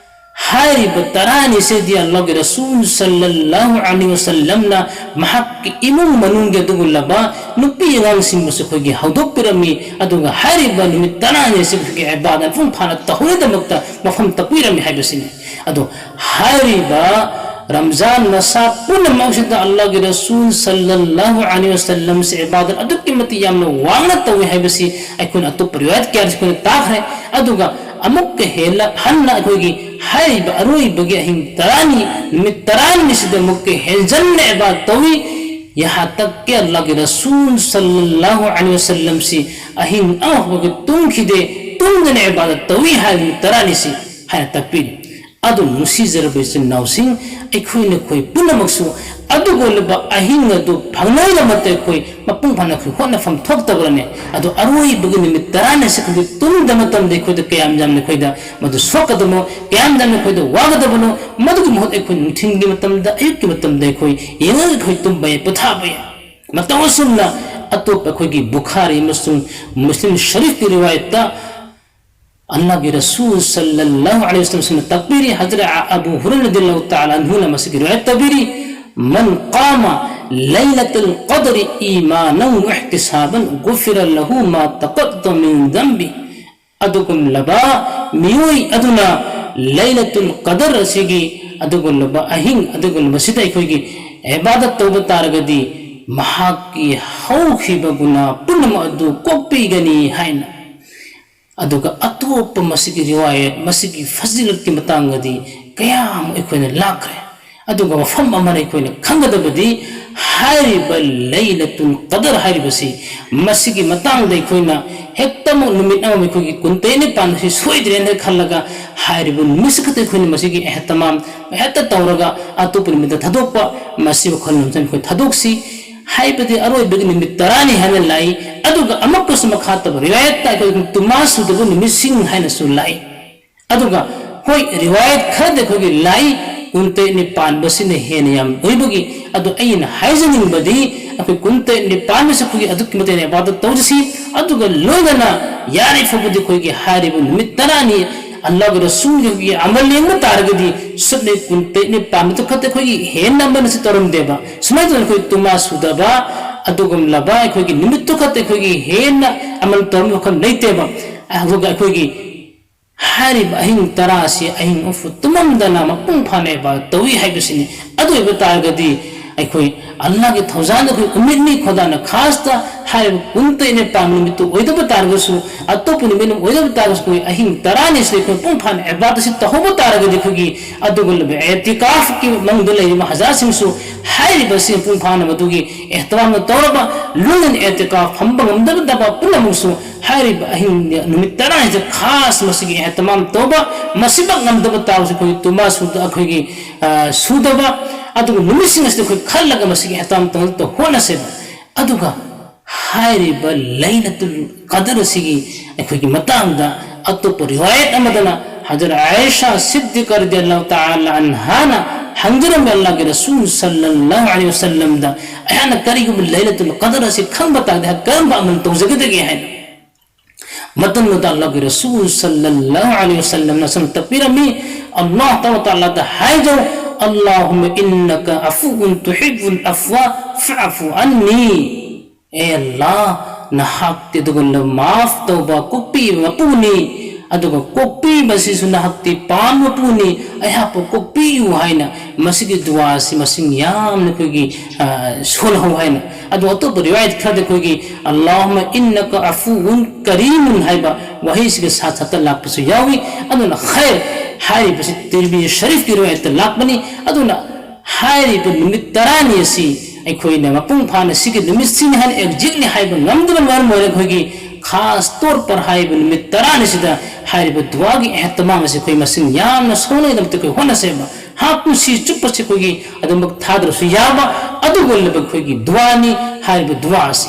ꯍꯥꯏꯔꯤꯕ ꯇꯔꯥꯅꯤꯁꯤꯗꯤ ꯑꯜꯂꯥꯍꯒꯤ ꯔꯁꯨꯜ ꯁꯜꯂꯜꯂꯥꯍꯨ ꯑꯂꯩꯍꯤ ꯋꯁꯜꯂꯝꯅ ꯃꯍꯥꯛꯀꯤ ꯏꯃꯨꯡ ꯃꯅꯨꯡꯒꯤ ꯑꯗꯨꯒꯨꯝꯂꯕ ꯅꯨꯄꯤ ꯑꯉꯥꯡꯁꯤꯡꯕꯨꯁꯨ ꯑꯩꯈꯣꯏꯒꯤ ꯍꯧꯗꯣꯛꯄꯤꯔꯝꯃꯤ꯫ ꯑꯗꯨꯒ ꯍꯥꯏꯔꯤꯕ ꯅꯨꯃꯤꯠ ꯇꯔꯥꯅꯤꯁꯤ ꯑꯩꯈꯣꯏꯒꯤ ꯏꯕꯥꯗꯠ ꯃꯄꯨꯡ ꯐꯥꯅ ꯇꯧꯍꯧꯅꯗꯃꯛꯇ ꯃꯐꯝ ꯇꯥꯛꯄꯤꯔꯝꯃꯤ ꯍꯥꯏꯕꯁꯤꯅꯤ꯫ ꯑꯗꯣ ꯍꯥꯏꯔꯤꯕ ꯔꯝꯖꯥꯟ ꯃꯁꯥ ꯄꯨꯝꯅꯃꯛꯁꯤꯗ ꯑꯜꯂꯥꯍꯒꯤ ꯔꯁꯨꯜ ꯁꯜꯂꯜꯂꯥꯍꯨ ꯑꯂꯩꯍꯤ ꯋꯁꯜꯂꯝꯁꯦ ꯏꯕꯥꯗꯠ ꯑꯗꯨꯛꯀꯤ ꯃꯇꯤꯛ ꯌꯥꯝꯅ ꯋꯥꯡꯅ ꯇꯧꯏ ꯍꯥꯏꯕꯁꯤ ꯑꯩꯈꯣꯏꯅ ꯑꯇꯣꯞꯄ ꯔꯤꯋꯥꯌꯠ ꯀꯌꯥꯗꯁꯨ ꯑꯩꯈꯣꯏꯅ ꯇꯥꯈ꯭ꯔꯦ꯫ ꯑꯗꯨꯒ ꯑꯃꯨꯛꯀ ꯍꯦꯟꯅ ꯍꯟꯅ ꯑꯩꯈꯣꯏꯒꯤ ꯍꯥꯏꯔꯤꯕ ꯑꯔꯣꯏꯕꯒꯤ ꯑꯍꯤꯡ ꯇꯔꯥꯅꯤ, ꯅꯨꯃꯤꯠ ꯇꯔꯥꯅꯤꯁꯤꯗ ꯑꯃꯨꯛꯀ ꯍꯦꯟꯖꯟꯅ ꯏꯕꯥꯗꯠ ꯇꯧꯏ꯫ ꯌꯍꯥ ꯇꯛ ꯀꯦ ꯑꯜꯂꯥꯍꯒꯤ ꯔꯁꯨꯜ ꯁꯜꯂꯜꯂꯥꯍꯨ ꯑꯂꯩꯍꯤ ꯋꯁꯜꯂꯝꯁꯤ ꯑꯍꯤꯡ ꯑꯃꯐꯥꯎꯕ ꯇꯨꯝꯈꯤꯗꯦ, ꯇꯨꯝꯗꯅ ꯏꯕꯥꯗꯠ ꯇꯧꯏ ꯍꯥꯏꯕ ꯅꯨꯃꯤꯠ ꯇꯔꯥꯅꯤꯁꯤ ꯍꯥꯏꯅ ꯇꯥꯛꯄꯤꯔꯤ꯫ ꯑꯗꯨ ꯅꯨꯡꯁꯤꯖꯔꯕ ꯏꯆꯤꯟ ꯏꯅꯥꯎꯁꯤꯡ, ꯑꯩꯈꯣꯏ ꯅꯈꯣꯏ ꯄꯨꯝꯅꯃꯛꯁꯨ ꯑꯗꯨꯒꯨꯝꯂꯕ ꯑꯍꯤꯡ ꯑꯗꯨ ꯐꯪꯅꯕꯒꯤꯗꯃꯛꯇ ꯑꯩꯈꯣꯏ ꯃꯄꯨꯡ ꯐꯥꯅ ꯑꯩꯈꯣꯏ ꯍꯣꯠꯅꯐꯝ ꯊꯣꯛꯇꯕ꯭ꯔꯅꯦ? ꯑꯗꯣ ꯑꯔꯣꯏꯕꯒꯤ ꯅꯨꯃꯤꯠ ꯇꯔꯥꯅꯤꯁꯤ ꯑꯩꯈꯣꯏꯒꯤ ꯇꯨꯝꯗꯕ ꯃꯇꯝꯗ ꯑꯩꯈꯣꯏꯗ ꯀꯌꯥꯝ ꯌꯥꯝꯅ ꯑꯩꯈꯣꯏꯗ ꯃꯗꯨ ꯁꯣꯛꯀꯗꯕꯅꯣ, ꯀꯌꯥꯝ ꯌꯥꯝꯅ ꯑꯩꯈꯣꯏꯗ ꯋꯥꯒꯗꯕꯅꯣ, ꯃꯗꯨꯒꯤ ꯃꯍꯨꯠ ꯑꯩꯈꯣꯏ ꯅꯨꯡꯊꯤꯜꯒꯤ ꯃꯇꯝꯗ, ꯑꯌꯨꯛꯀꯤ ꯃꯇꯝꯗ ꯑꯩꯈꯣꯏ ꯌꯦꯡꯉꯒ ꯑꯩꯈꯣꯏ ꯇꯨꯝꯕ ꯌꯥꯏ, ꯄꯣꯊꯥꯕ ꯌꯥꯏ꯫ ꯃꯇꯧ ꯑꯁꯨꯝꯅ ꯑꯇꯣꯞꯄ ꯑꯩꯈꯣꯏꯒꯤ ꯕꯨꯈꯥꯔꯤ ꯑꯃꯁꯨꯡ ꯃꯨꯁꯂꯤꯝ ꯁꯔꯤꯐꯀꯤ ꯔꯤꯋꯥꯌꯠꯇ ꯑꯜꯂꯥꯍꯒꯤ ꯔꯁꯨꯜ ꯁꯜꯂꯜꯂꯥꯍꯨ ꯑꯂꯩꯍꯤ ꯋꯁꯜꯂꯝꯅ ꯇꯥꯛꯄꯤꯔꯤ, ꯍꯖꯔꯠ ꯑꯕꯨ ꯍꯨꯔꯩꯔꯥ ꯔꯗꯤꯌꯜꯂꯥꯍꯨ ꯇꯥꯂꯥ ꯑꯟꯍꯨꯅ ꯃꯁꯤꯒꯤ ꯔꯤꯋꯥꯌꯠ ꯇꯧꯕꯤꯔꯤ, "ꯃꯟ ꯀꯥꯃ ꯂꯩꯂꯇꯨꯜ ꯀꯗꯔꯤ ꯏꯃꯥꯅꯟ ꯋꯥꯍꯇꯤꯁꯥꯕꯟ ꯒꯨꯐꯤꯔ ꯂꯍꯨ ꯃꯥ ꯇꯀꯗꯗꯃ ꯃꯤꯟ ꯗꯝꯕꯤ"꯫ ꯑꯗꯨꯒꯨꯝꯂꯕ ꯃꯤꯑꯣꯏ ꯑꯗꯨꯅ ꯂꯩꯂꯇꯨꯜ ꯀꯗꯔ ꯑꯁꯤꯒꯤ ꯑꯗꯨꯒꯨꯝꯂꯕ ꯑꯍꯤꯡ ꯑꯗꯨꯒꯨꯝꯂꯕꯁꯤꯗ ꯑꯩꯈꯣꯏꯒꯤ ꯏꯕꯥꯗꯠ ꯇꯧꯕ ꯇꯥꯔꯒꯗꯤ ꯃꯍꯥꯛꯀꯤ ꯍꯧꯈꯤꯕ ꯒꯨꯅꯥ ꯄꯨꯝꯅꯃꯛ ꯑꯗꯨ ꯀꯣꯛꯄꯤꯒꯅꯤ ꯍꯥꯏꯅ꯫ ꯑꯗꯨꯒ ꯑꯇꯣꯞꯄ ꯃꯁꯤꯒꯤ ꯔꯤꯋꯥꯌꯠ, ꯃꯁꯤꯒꯤ ꯐꯖꯤꯂꯠꯀꯤ ꯃꯇꯥꯡꯗꯗꯤ ꯀꯌꯥ ꯑꯃ ꯑꯩꯈꯣꯏꯅ ꯂꯥꯛꯈ꯭ꯔꯦ꯫ ꯑꯗꯨꯒ ꯃꯐꯝ ꯑꯃꯅ ꯑꯩꯈꯣꯏꯅ ꯈꯪꯒꯗꯕꯗꯤ ꯍꯥꯏꯔꯤꯕ ꯂꯩꯂꯇꯨꯜ ꯀꯗꯔ ꯍꯥꯏꯔꯤꯕꯁꯤ ꯃꯁꯤꯒꯤ ꯃꯇꯥꯡꯗ ꯑꯩꯈꯣꯏꯅ ꯍꯦꯛꯇꯃꯛ ꯅꯨꯃꯤꯠ ꯑꯃ ꯑꯩꯈꯣꯏꯒꯤ ꯀꯨꯟꯇꯔꯦꯠꯅꯤ ꯄꯥꯟꯕꯁꯤ ꯁꯣꯏꯗ꯭ꯔꯦꯅ ꯈꯜꯂꯒ ꯍꯥꯏꯔꯤꯕ ꯅꯨꯃꯤꯠꯁꯤ ꯈꯛꯇ ꯑꯩꯈꯣꯏꯅ ꯃꯁꯤꯒꯤ ꯑꯦꯍꯇꯃꯥꯝ ꯍꯦꯛꯇ ꯇꯧꯔꯒ ꯑꯇꯣꯞꯄ ꯅꯨꯃꯤꯠꯇ ꯊꯥꯗꯣꯛꯄ, ꯃꯁꯤ ꯋꯥꯈꯜꯂꯣꯟꯁꯤꯅ ꯑꯩꯈꯣꯏ ꯊꯥꯗꯣꯛꯁꯤ꯫ ꯍꯥꯏꯕꯗꯤ ꯑꯔꯣꯏꯕꯒꯤ ꯅꯨꯃꯤꯠ ꯇꯔꯥꯅꯤ ꯍꯥꯏꯅ ꯂꯥꯛꯏ꯫ ꯑꯗꯨꯒ ꯑꯃꯨꯛꯀꯁꯨ ꯃꯈꯥ ꯇꯥꯕ ꯔꯤꯋꯥꯌꯠꯇ ꯑꯩꯈꯣꯏ ꯇꯨꯃꯥ ꯁꯨꯗꯕ ꯅꯨꯃꯤꯠꯁꯤꯡ ꯍꯥꯏꯅꯁꯨ ꯂꯥꯛꯏ꯫ ꯑꯗꯨꯒ ꯍꯣꯏ, ꯔꯤꯋꯥꯌꯠ ꯈꯔꯗ ꯑꯩꯈꯣꯏꯒꯤ ꯂꯥꯛꯏ, ꯀꯨꯟꯇꯔꯦꯠꯅꯤ ꯄꯥꯟꯕꯁꯤꯅ ꯍꯦꯟꯅ ꯌꯥꯝ ꯑꯣꯏꯕꯒꯤ꯫ ꯑꯗꯣ ꯑꯩꯅ ꯍꯥꯏꯖꯅꯤꯡꯕꯗꯤ ꯑꯩꯈꯣꯏ ꯀꯨꯟꯇꯔꯦꯠꯅꯤ ꯄꯥꯟꯕꯁꯤ ꯑꯩꯈꯣꯏꯒꯤ ꯑꯗꯨꯛꯀꯤ ꯃꯇꯤꯛ ꯏꯕꯥꯗꯠ ꯇꯧꯖꯁꯤ꯫ ꯑꯗꯨꯒ ꯂꯣꯏꯅꯅ ꯌꯥꯔꯤꯐꯥꯎꯕꯗꯤ ꯑꯩꯈꯣꯏꯒꯤ ꯍꯥꯏꯔꯤꯕ ꯅꯨꯃꯤꯠ ꯇꯔꯥꯅꯤ ꯑꯜꯂꯥꯍꯒꯤ ꯔꯁꯨꯜꯒꯤ ꯑꯃꯜ ꯌꯦꯡꯕ ꯇꯥꯔꯒꯗꯤ ꯁꯨꯞꯅ ꯀꯨꯟꯇꯔꯦꯠꯅꯤ ꯄꯥꯟꯕꯗꯨ ꯈꯛꯇ ꯑꯩꯈꯣꯏꯒꯤ ꯍꯦꯟꯅ ꯑꯃꯅꯁꯨ ꯇꯧꯔꯝꯗꯦꯕ꯫ ꯁꯨꯃꯥꯏꯅ ꯇꯧꯗꯅ ꯑꯩꯈꯣꯏ ꯇꯨꯃꯥ ꯁꯨꯗꯕ ꯑꯗꯨꯒꯨꯝꯂꯕ ꯑꯩꯈꯣꯏꯒꯤ ꯅꯨꯃꯤꯠꯇꯨ ꯈꯛꯇ ꯑꯩꯈꯣꯏꯒꯤ ꯍꯦꯟꯅ ꯑꯃꯜ ꯇꯧꯔꯝꯕ ꯃꯐꯝ ꯂꯩꯇꯦꯕ꯫ ꯑꯗꯨꯒ ꯑꯩꯈꯣꯏꯒꯤ ꯍꯥꯏꯔꯤꯕ ꯑꯍꯤꯡ ꯇꯔꯥꯁꯤ ꯑꯍꯤꯡ ꯎꯐꯨ ꯇꯨꯝꯃꯝꯗꯅ ꯃꯄꯨꯡ ꯐꯥꯅ ꯏꯕꯥꯗꯠ ꯇꯧꯏ ꯍꯥꯏꯕꯁꯤꯅꯤ꯫ ꯑꯗꯨ ꯑꯣꯏꯕ ꯇꯥꯔꯒꯗꯤ ꯑꯩꯈꯣꯏ ꯑꯜꯂꯥꯍꯒꯤ ꯊꯧꯖꯥꯜꯗ ꯑꯩꯈꯣꯏ ꯎꯃꯤꯗꯅꯤ, ꯈꯨꯗꯥꯅ ꯈꯥꯁꯇ ꯍꯥꯏꯔꯤꯕ ꯀꯨꯟꯇꯩꯅ ꯄꯥꯟꯕ ꯅꯨꯃꯤꯠꯇꯨ ꯑꯣꯏꯗꯕ ꯇꯥꯔꯒꯁꯨ, ꯑꯇꯣꯞꯄ ꯅꯨꯃꯤꯠ ꯑꯃ ꯑꯣꯏꯗꯕ ꯇꯥꯔꯒꯁꯨ, ꯑꯩꯈꯣꯏ ꯑꯍꯤꯡ ꯇꯔꯥꯅꯤꯁꯤꯗ ꯑꯩꯈꯣꯏ ꯃꯄꯨꯡ ꯐꯥꯅ ꯏꯕꯥꯗꯠꯁꯤ ꯇꯧꯍꯧꯕ ꯇꯥꯔꯒꯗꯤ, ꯑꯩꯈꯣꯏꯒꯤ ꯑꯗꯨꯒꯨꯝꯂꯕ ꯑꯦꯇꯤꯀꯥꯐꯀꯤ ꯃꯅꯨꯡꯗ ꯂꯩꯔꯤꯕ ꯍꯖꯥꯠꯁꯤꯡꯁꯨ ꯍꯥꯏꯔꯤꯕꯁꯤ ꯃꯄꯨꯡ ꯐꯥꯅꯕꯗꯨꯒꯤ ꯑꯦꯍꯇꯃꯥꯝꯅ ꯇꯧꯔꯕ, ꯂꯣꯏꯅꯅ ꯑꯦꯇꯤꯀꯥꯐ ꯐꯝꯕ ꯉꯝꯗꯕ ꯄꯨꯝꯅꯃꯛꯁꯨ ꯍꯥꯏꯔꯤꯕ ꯑꯍꯤꯡ ꯅꯨꯃꯤꯠ ꯇꯔꯥꯅꯤꯁꯤꯗ ꯈꯥꯁ ꯃꯁꯤꯒꯤ ꯑꯦꯍꯇꯃꯥꯝ ꯇꯧꯕ, ꯃꯁꯤꯃꯛ ꯉꯝꯗꯕ ꯇꯥꯔꯒꯁꯨ ꯑꯩꯈꯣꯏ ꯇꯨꯃꯥ ꯁꯨꯗ ꯑꯩꯈꯣꯏꯒꯤ, ꯑ, ꯁꯨꯗꯕ, ꯑꯗꯨꯒ ꯅꯨꯃꯤꯠꯁꯤꯡ ꯑꯁꯤꯗ ꯑꯩꯈꯣꯏ ꯈꯜꯂꯒ ꯃꯁꯤꯒꯤ ꯑꯦꯍꯇꯃꯥꯝ ꯇꯧꯅꯕ ꯍꯣꯠꯅꯁꯦꯕ꯫ ꯑꯗꯨꯒ ꯍꯥꯏꯔꯤꯕ ꯂꯩꯂꯇꯨꯜ ꯀꯗꯔ ꯑꯁꯤꯒꯤ ꯑꯩꯈꯣꯏꯒꯤ ꯃꯇꯥꯡꯗ ꯑꯇꯣꯞꯄ ꯔꯤꯋꯥꯌꯠ ꯑꯃꯗꯅ ꯍꯖꯔꯠ ꯑꯥꯏꯁꯥ ꯁꯤꯗꯤꯀꯥ ꯔꯗꯤꯌꯜꯂꯥꯍꯨ ꯇꯥꯂꯥ ꯑꯟꯍꯥꯅ ꯍꯪꯖꯔꯝꯃꯤ ꯑꯜꯂꯥꯍꯒꯤ ꯔꯁꯨꯜ ꯁꯜꯂꯜꯂꯥꯍꯨ ꯑꯂꯩꯍꯤ ꯋꯁꯜꯂꯝꯗ, "ꯑꯩꯍꯥꯛꯅ ꯀꯔꯤꯒꯨꯝꯕ ꯂꯩꯂꯇꯨꯜ ꯀꯗꯔ ꯑꯁꯤ ꯈꯪꯕ ꯇꯥꯔꯒꯗꯤ ꯑꯩꯍꯥꯛ ꯀꯔꯝꯕ ꯑꯃꯜ ꯇꯧꯖꯒꯗꯒꯦ?" ꯍꯥꯏꯅ꯫ ꯃꯇꯝꯗꯨꯗ ꯑꯜꯂꯥꯍꯒꯤ ꯔꯁꯨꯜ ꯁꯜꯂꯜꯂꯥꯍꯨ ꯑꯂꯩꯍꯤ ꯋꯁꯜꯂꯝꯅ ꯑꯁꯨꯝ ꯇꯥꯛꯄꯤꯔꯝꯃꯤ, ꯑꯜꯂꯥꯍ ꯇꯕꯥꯔꯛ ꯋ ꯇꯥꯂꯥꯗ ꯍꯥꯏꯖꯧ, "ꯑꯜꯂꯥꯍꯨꯝꯃ ꯏꯟꯅꯀ ꯑꯐꯨꯋꯨꯟ ꯇꯨꯍꯤꯕꯨꯜ ꯑꯐꯋ ꯐꯑꯐꯨ ꯑꯟꯅꯤ"꯫ ꯑꯦ ꯑꯜꯂꯥꯍ, ꯅꯍꯥꯛꯇꯤ ꯑꯗꯨꯒꯨꯝꯂꯕ ꯃꯥꯐ ꯇꯧꯕ, ꯀꯣꯛꯄꯤꯕ ꯃꯄꯨꯅꯤ, ꯑꯗꯨꯒ ꯀꯣꯛꯄꯤꯕꯁꯤꯁꯨ ꯅꯍꯥꯛꯇꯤ ꯄꯥꯝꯕ ꯃꯄꯨꯅꯤ, ꯑꯩꯍꯥꯛꯄꯨ ꯀꯣꯛꯄꯤꯌꯨ ꯍꯥꯏꯅ ꯃꯁꯤꯒꯤ ꯗꯨꯋꯥꯁꯤ ꯃꯁꯤꯡ ꯌꯥꯝꯅ ꯑꯩꯈꯣꯏꯒꯤ, ꯑ, ꯁꯣꯜꯍꯧ ꯍꯥꯏꯅ꯫ ꯑꯗꯨ ꯑꯇꯣꯞꯄ ꯔꯤꯋꯥꯌꯠ ꯈꯔꯗ ꯑꯩꯈꯣꯏꯒꯤ "ꯑꯜꯂꯥꯍꯨꯝꯃ ꯏꯟꯅꯀ ꯑꯐꯨꯋꯨꯟ ꯀꯔꯤꯃꯨꯟ" ꯍꯥꯏꯕ ꯋꯥꯍꯩꯁꯤꯒ ꯁꯥꯊꯠꯇ ꯂꯥꯛꯄꯁꯨ ꯌꯥꯎꯏ꯫ ꯑꯗꯨꯅ ꯈꯩꯔ ꯍꯥꯏꯔꯤꯕꯁꯤ ꯇꯤꯔꯃꯤꯖꯤ ꯁꯔꯤꯐꯀꯤ ꯔꯤꯋꯥꯌꯠꯇ ꯂꯥꯛꯄꯅꯤ꯫ ꯑꯗꯨꯅ ꯍꯥꯏꯔꯤꯕ ꯅꯨꯃꯤꯠ ꯇꯔꯥꯅꯤ ꯑꯁꯤ ꯑꯩꯈꯣꯏꯅ ꯃꯄꯨꯡ ꯐꯥꯅ ꯁꯤꯒꯤ ꯅꯨꯃꯤꯠꯁꯤꯅꯤ ꯍꯥꯏꯅ ꯑꯦꯛꯖꯦꯛꯂꯤ ꯍꯥꯏꯕ ꯉꯝꯗꯕꯅ ꯃꯔꯝ ꯑꯣꯏꯔꯒ ꯑꯩꯈꯣꯏꯒꯤ ꯈꯥꯁ ꯇꯣꯔ ꯄꯔ ꯍꯥꯏꯔꯤꯕ ꯅꯨꯃꯤꯠ ꯇꯔꯥꯅꯤꯁꯤꯗ ꯍꯥꯏꯔꯤꯕ ꯗꯨꯋꯥꯒꯤ ꯑꯦꯍꯇꯃꯥꯝ ꯑꯁꯤ ꯑꯩꯈꯣꯏ ꯃꯁꯤꯡ ꯌꯥꯝꯅ ꯁꯣꯛꯅꯉꯥꯏꯗꯃꯛꯇ ꯑꯩꯈꯣꯏ ꯍꯣꯠꯅꯁꯦꯕ꯫ ꯍꯥ ꯄꯨꯟꯁꯤ ꯆꯨꯞꯄꯁꯤ ꯑꯩꯈꯣꯏꯒꯤ ꯑꯗꯨꯃꯛ ꯊꯥꯗ꯭ꯔꯁꯨ ꯌꯥꯕ ꯑꯗꯨꯒꯨꯝꯂꯕ ꯑꯩꯈꯣꯏꯒꯤ ꯗꯨꯋꯥꯅꯤ ꯍꯥꯏꯔꯤꯕ ꯗꯨꯋꯥ ꯑꯁꯤ꯫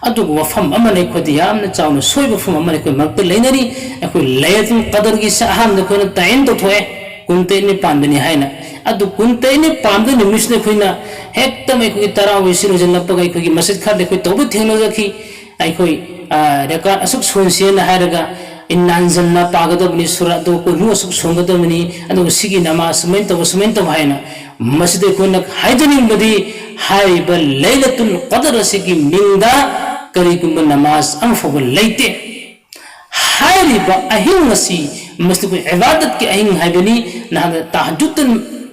ꯑꯗꯨꯒ ꯋꯥꯐꯝ ꯑꯃꯅ ꯑꯩꯈꯣꯏꯗ ꯌꯥꯝꯅ ꯆꯥꯎꯅ ꯁꯣꯏꯕ ꯋꯥꯐꯝ ꯑꯃꯅ ꯑꯩꯈꯣꯏ ꯃꯔꯛꯇ ꯂꯩꯅꯔꯤ꯫ ꯑꯩꯈꯣꯏ ꯂꯩꯂꯇꯨꯜ ꯀꯗꯔꯒꯤꯁꯦ ꯑꯍꯥꯟꯕꯗ ꯑꯩꯈꯣꯏꯅ ꯇꯥꯏꯟ ꯇꯧꯊꯣꯛꯑꯦ, ꯀꯨꯟꯇꯔꯦꯠꯅꯤ ꯄꯥꯟꯕꯅꯤ ꯍꯥꯏꯅ꯫ ꯑꯗꯨ ꯀꯨꯟꯇꯔꯦꯠꯅꯤ ꯄꯥꯟꯕ ꯅꯨꯃꯤꯠꯁꯤꯗ ꯑꯩꯈꯣꯏꯅ ꯍꯦꯛꯇ ꯑꯩꯈꯣꯏꯒꯤ ꯇꯔꯥꯋꯤꯁꯤ ꯂꯣꯏꯁꯤꯜꯂꯛꯄꯒ ꯑꯩꯈꯣꯏꯒꯤ ꯃꯁꯖꯤꯗ ꯈꯔꯗ ꯑꯩꯈꯣꯏ ꯇꯧꯕ ꯊꯦꯡꯅꯖꯈꯤ꯫ ꯑꯩꯈꯣꯏ, ꯑ, ꯔꯀꯥꯠ ꯑꯁꯨꯛ ꯁꯣꯟꯁꯦꯅ ꯍꯥꯏꯔꯒ, "ꯏꯟꯅꯥ ꯑꯟꯖꯜꯅꯥ" ꯄꯥꯒꯗꯕꯅꯤ, ꯁꯨꯔꯥ ꯑꯗꯨ ꯀꯨꯟꯃꯨꯛ ꯑꯁꯨꯛ ꯁꯣꯟꯒꯗꯕꯅꯤ, ꯑꯗꯨꯒ ꯁꯤꯒꯤ ꯅꯃꯥꯖ ꯁꯨꯃꯥꯏꯅ ꯇꯧꯕ, ꯁꯨꯃꯥꯏꯅ ꯇꯧꯕ ꯍꯥꯏꯅ꯫ ꯃꯁꯤꯗ ꯑꯩꯈꯣꯏꯅ ꯍꯥꯏꯖꯅꯤꯡꯕꯗꯤ, ꯍꯥꯏꯔꯤꯕ ꯂꯩꯂꯇꯨꯜ ꯀꯗꯔ ꯑꯁꯤꯒꯤ ꯃꯤꯡꯗ ꯀꯔꯤꯒꯨꯝꯕ ꯅꯃꯥꯖ ꯑꯃꯐꯥꯎꯕ ꯂꯩꯇꯦ꯫ ꯍꯥꯏꯔꯤꯕ ꯑꯍꯤꯡ ꯑꯁꯤ ꯃꯁꯤꯕꯨ ꯏꯕꯥꯗꯠꯀꯤ ꯑꯍꯤꯡ ꯍꯥꯏꯕꯅꯤ꯫ ꯅꯍꯥꯛꯅ ꯇꯍꯖꯨꯗꯇ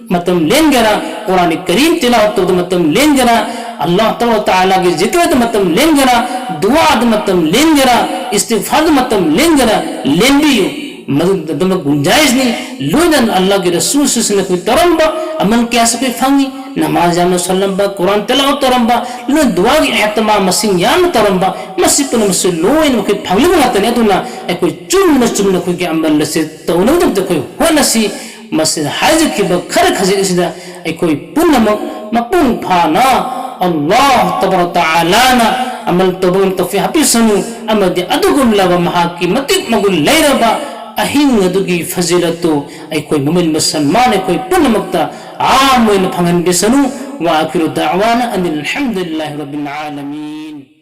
ꯃꯇꯝ ꯂꯦꯟꯒꯦꯔꯥ, ꯀꯨꯔꯥꯟ ꯀꯔꯤꯝ ꯇꯤꯂꯥꯋꯠ ꯇꯧꯕꯗ ꯃꯇꯝ ꯂꯦꯟꯒꯦꯔꯥ, ꯑꯜꯂꯥꯍ ꯇꯕꯥꯔꯛ ꯇꯥꯂꯥꯒꯤ ꯖꯤꯀꯔꯗ ꯃꯇꯝ ꯂꯦꯟꯒꯦꯔꯥ, ꯗꯨꯋꯥꯗ ꯃꯇꯝ ꯂꯦꯟꯒꯦꯔꯥ, ꯏꯁꯇꯤꯒꯐꯥꯔꯗ ꯃꯇꯝ ꯂꯦꯟꯒꯦꯔꯥ, ꯂꯦꯟꯕꯤꯌꯨ꯫ ꯃꯗꯨ ꯑꯗꯨꯃꯛ ꯒꯨꯟꯖꯥꯏꯁꯅꯤ꯫ ꯂꯣꯏꯅꯅ ꯑꯜꯂꯥꯍꯒꯤ ꯔꯁꯨꯜꯁꯤꯡꯅ ꯑꯩꯈꯣꯏ ꯇꯧꯔꯝꯕ ꯑꯃꯜ ꯀꯌꯥꯁꯨ ꯑꯩꯈꯣꯏ ꯐꯪꯉꯤ꯫ ꯅꯃꯥꯖ ꯌꯥꯝꯅ ꯁꯣꯜꯂꯝꯕ, ꯀꯨꯔꯥꯟ ꯇꯤꯂꯥꯋꯠ ꯇꯧꯔꯝꯕ, ꯂꯣꯏꯅ ꯗꯨꯋꯥꯒꯤ ꯑꯦꯍꯇꯃꯥꯝ ꯃꯁꯤꯡ ꯌꯥꯝꯅ ꯇꯧꯔꯝꯕ, ꯃꯁꯤ ꯄꯨꯝꯅꯃꯛꯁꯨ ꯂꯣꯏꯅꯃꯛ ꯑꯩꯈꯣꯏ ꯐꯪꯂꯤꯕ ꯉꯥꯛꯇꯅꯤ꯫ ꯑꯗꯨꯅ ꯑꯩꯈꯣꯏ ꯆꯨꯝꯅ ꯆꯨꯝꯅ ꯑꯩꯈꯣꯏꯒꯤ ꯑꯃꯜ ꯑꯁꯤ ꯇꯧꯅꯕꯒꯤꯗꯃꯛꯇ ꯑꯩꯈꯣꯏ ꯍꯣꯠꯅꯁꯤ꯫ ꯃꯁꯤꯗ ꯍꯥꯏꯖꯈꯤꯕ ꯈꯔ ꯈꯖꯤꯛ ꯑꯁꯤꯗ ꯑꯩꯈꯣꯏ ꯄꯨꯝꯅꯃꯛ ꯃꯄꯨꯡ ꯐꯥꯅ ꯑꯜꯂꯥꯍ ꯇꯕꯥꯔꯛ ꯇꯥꯂꯥꯅ ꯑꯃꯜ ꯇꯧꯕ ꯉꯝꯕ ꯇꯧꯐꯤꯛ ꯍꯥꯞꯄꯤꯁꯅꯨ, ꯑꯃꯗꯤ ꯑꯗꯨꯒꯨꯝꯂꯕ ꯃꯍꯥꯛꯀꯤ ꯃꯇꯤꯛ ꯃꯒꯨꯟ ꯂꯩꯔꯕ ꯑꯍꯤꯡ ꯑꯗꯨꯒꯤ ꯐꯖꯤꯂꯠꯇꯨ ꯑꯩꯈꯣꯏ ꯃꯨꯃꯤꯟ ꯃꯨꯁꯜꯃꯥꯟ ꯑꯩꯈꯣꯏ ꯄꯨꯝꯅꯃꯛꯇ ꯑꯥꯝ ꯑꯣꯏꯅ ꯐꯪꯍꯟꯕꯤꯁꯅꯨ꯫ وآخر دعوانا أن الحمد لله رب العالمين.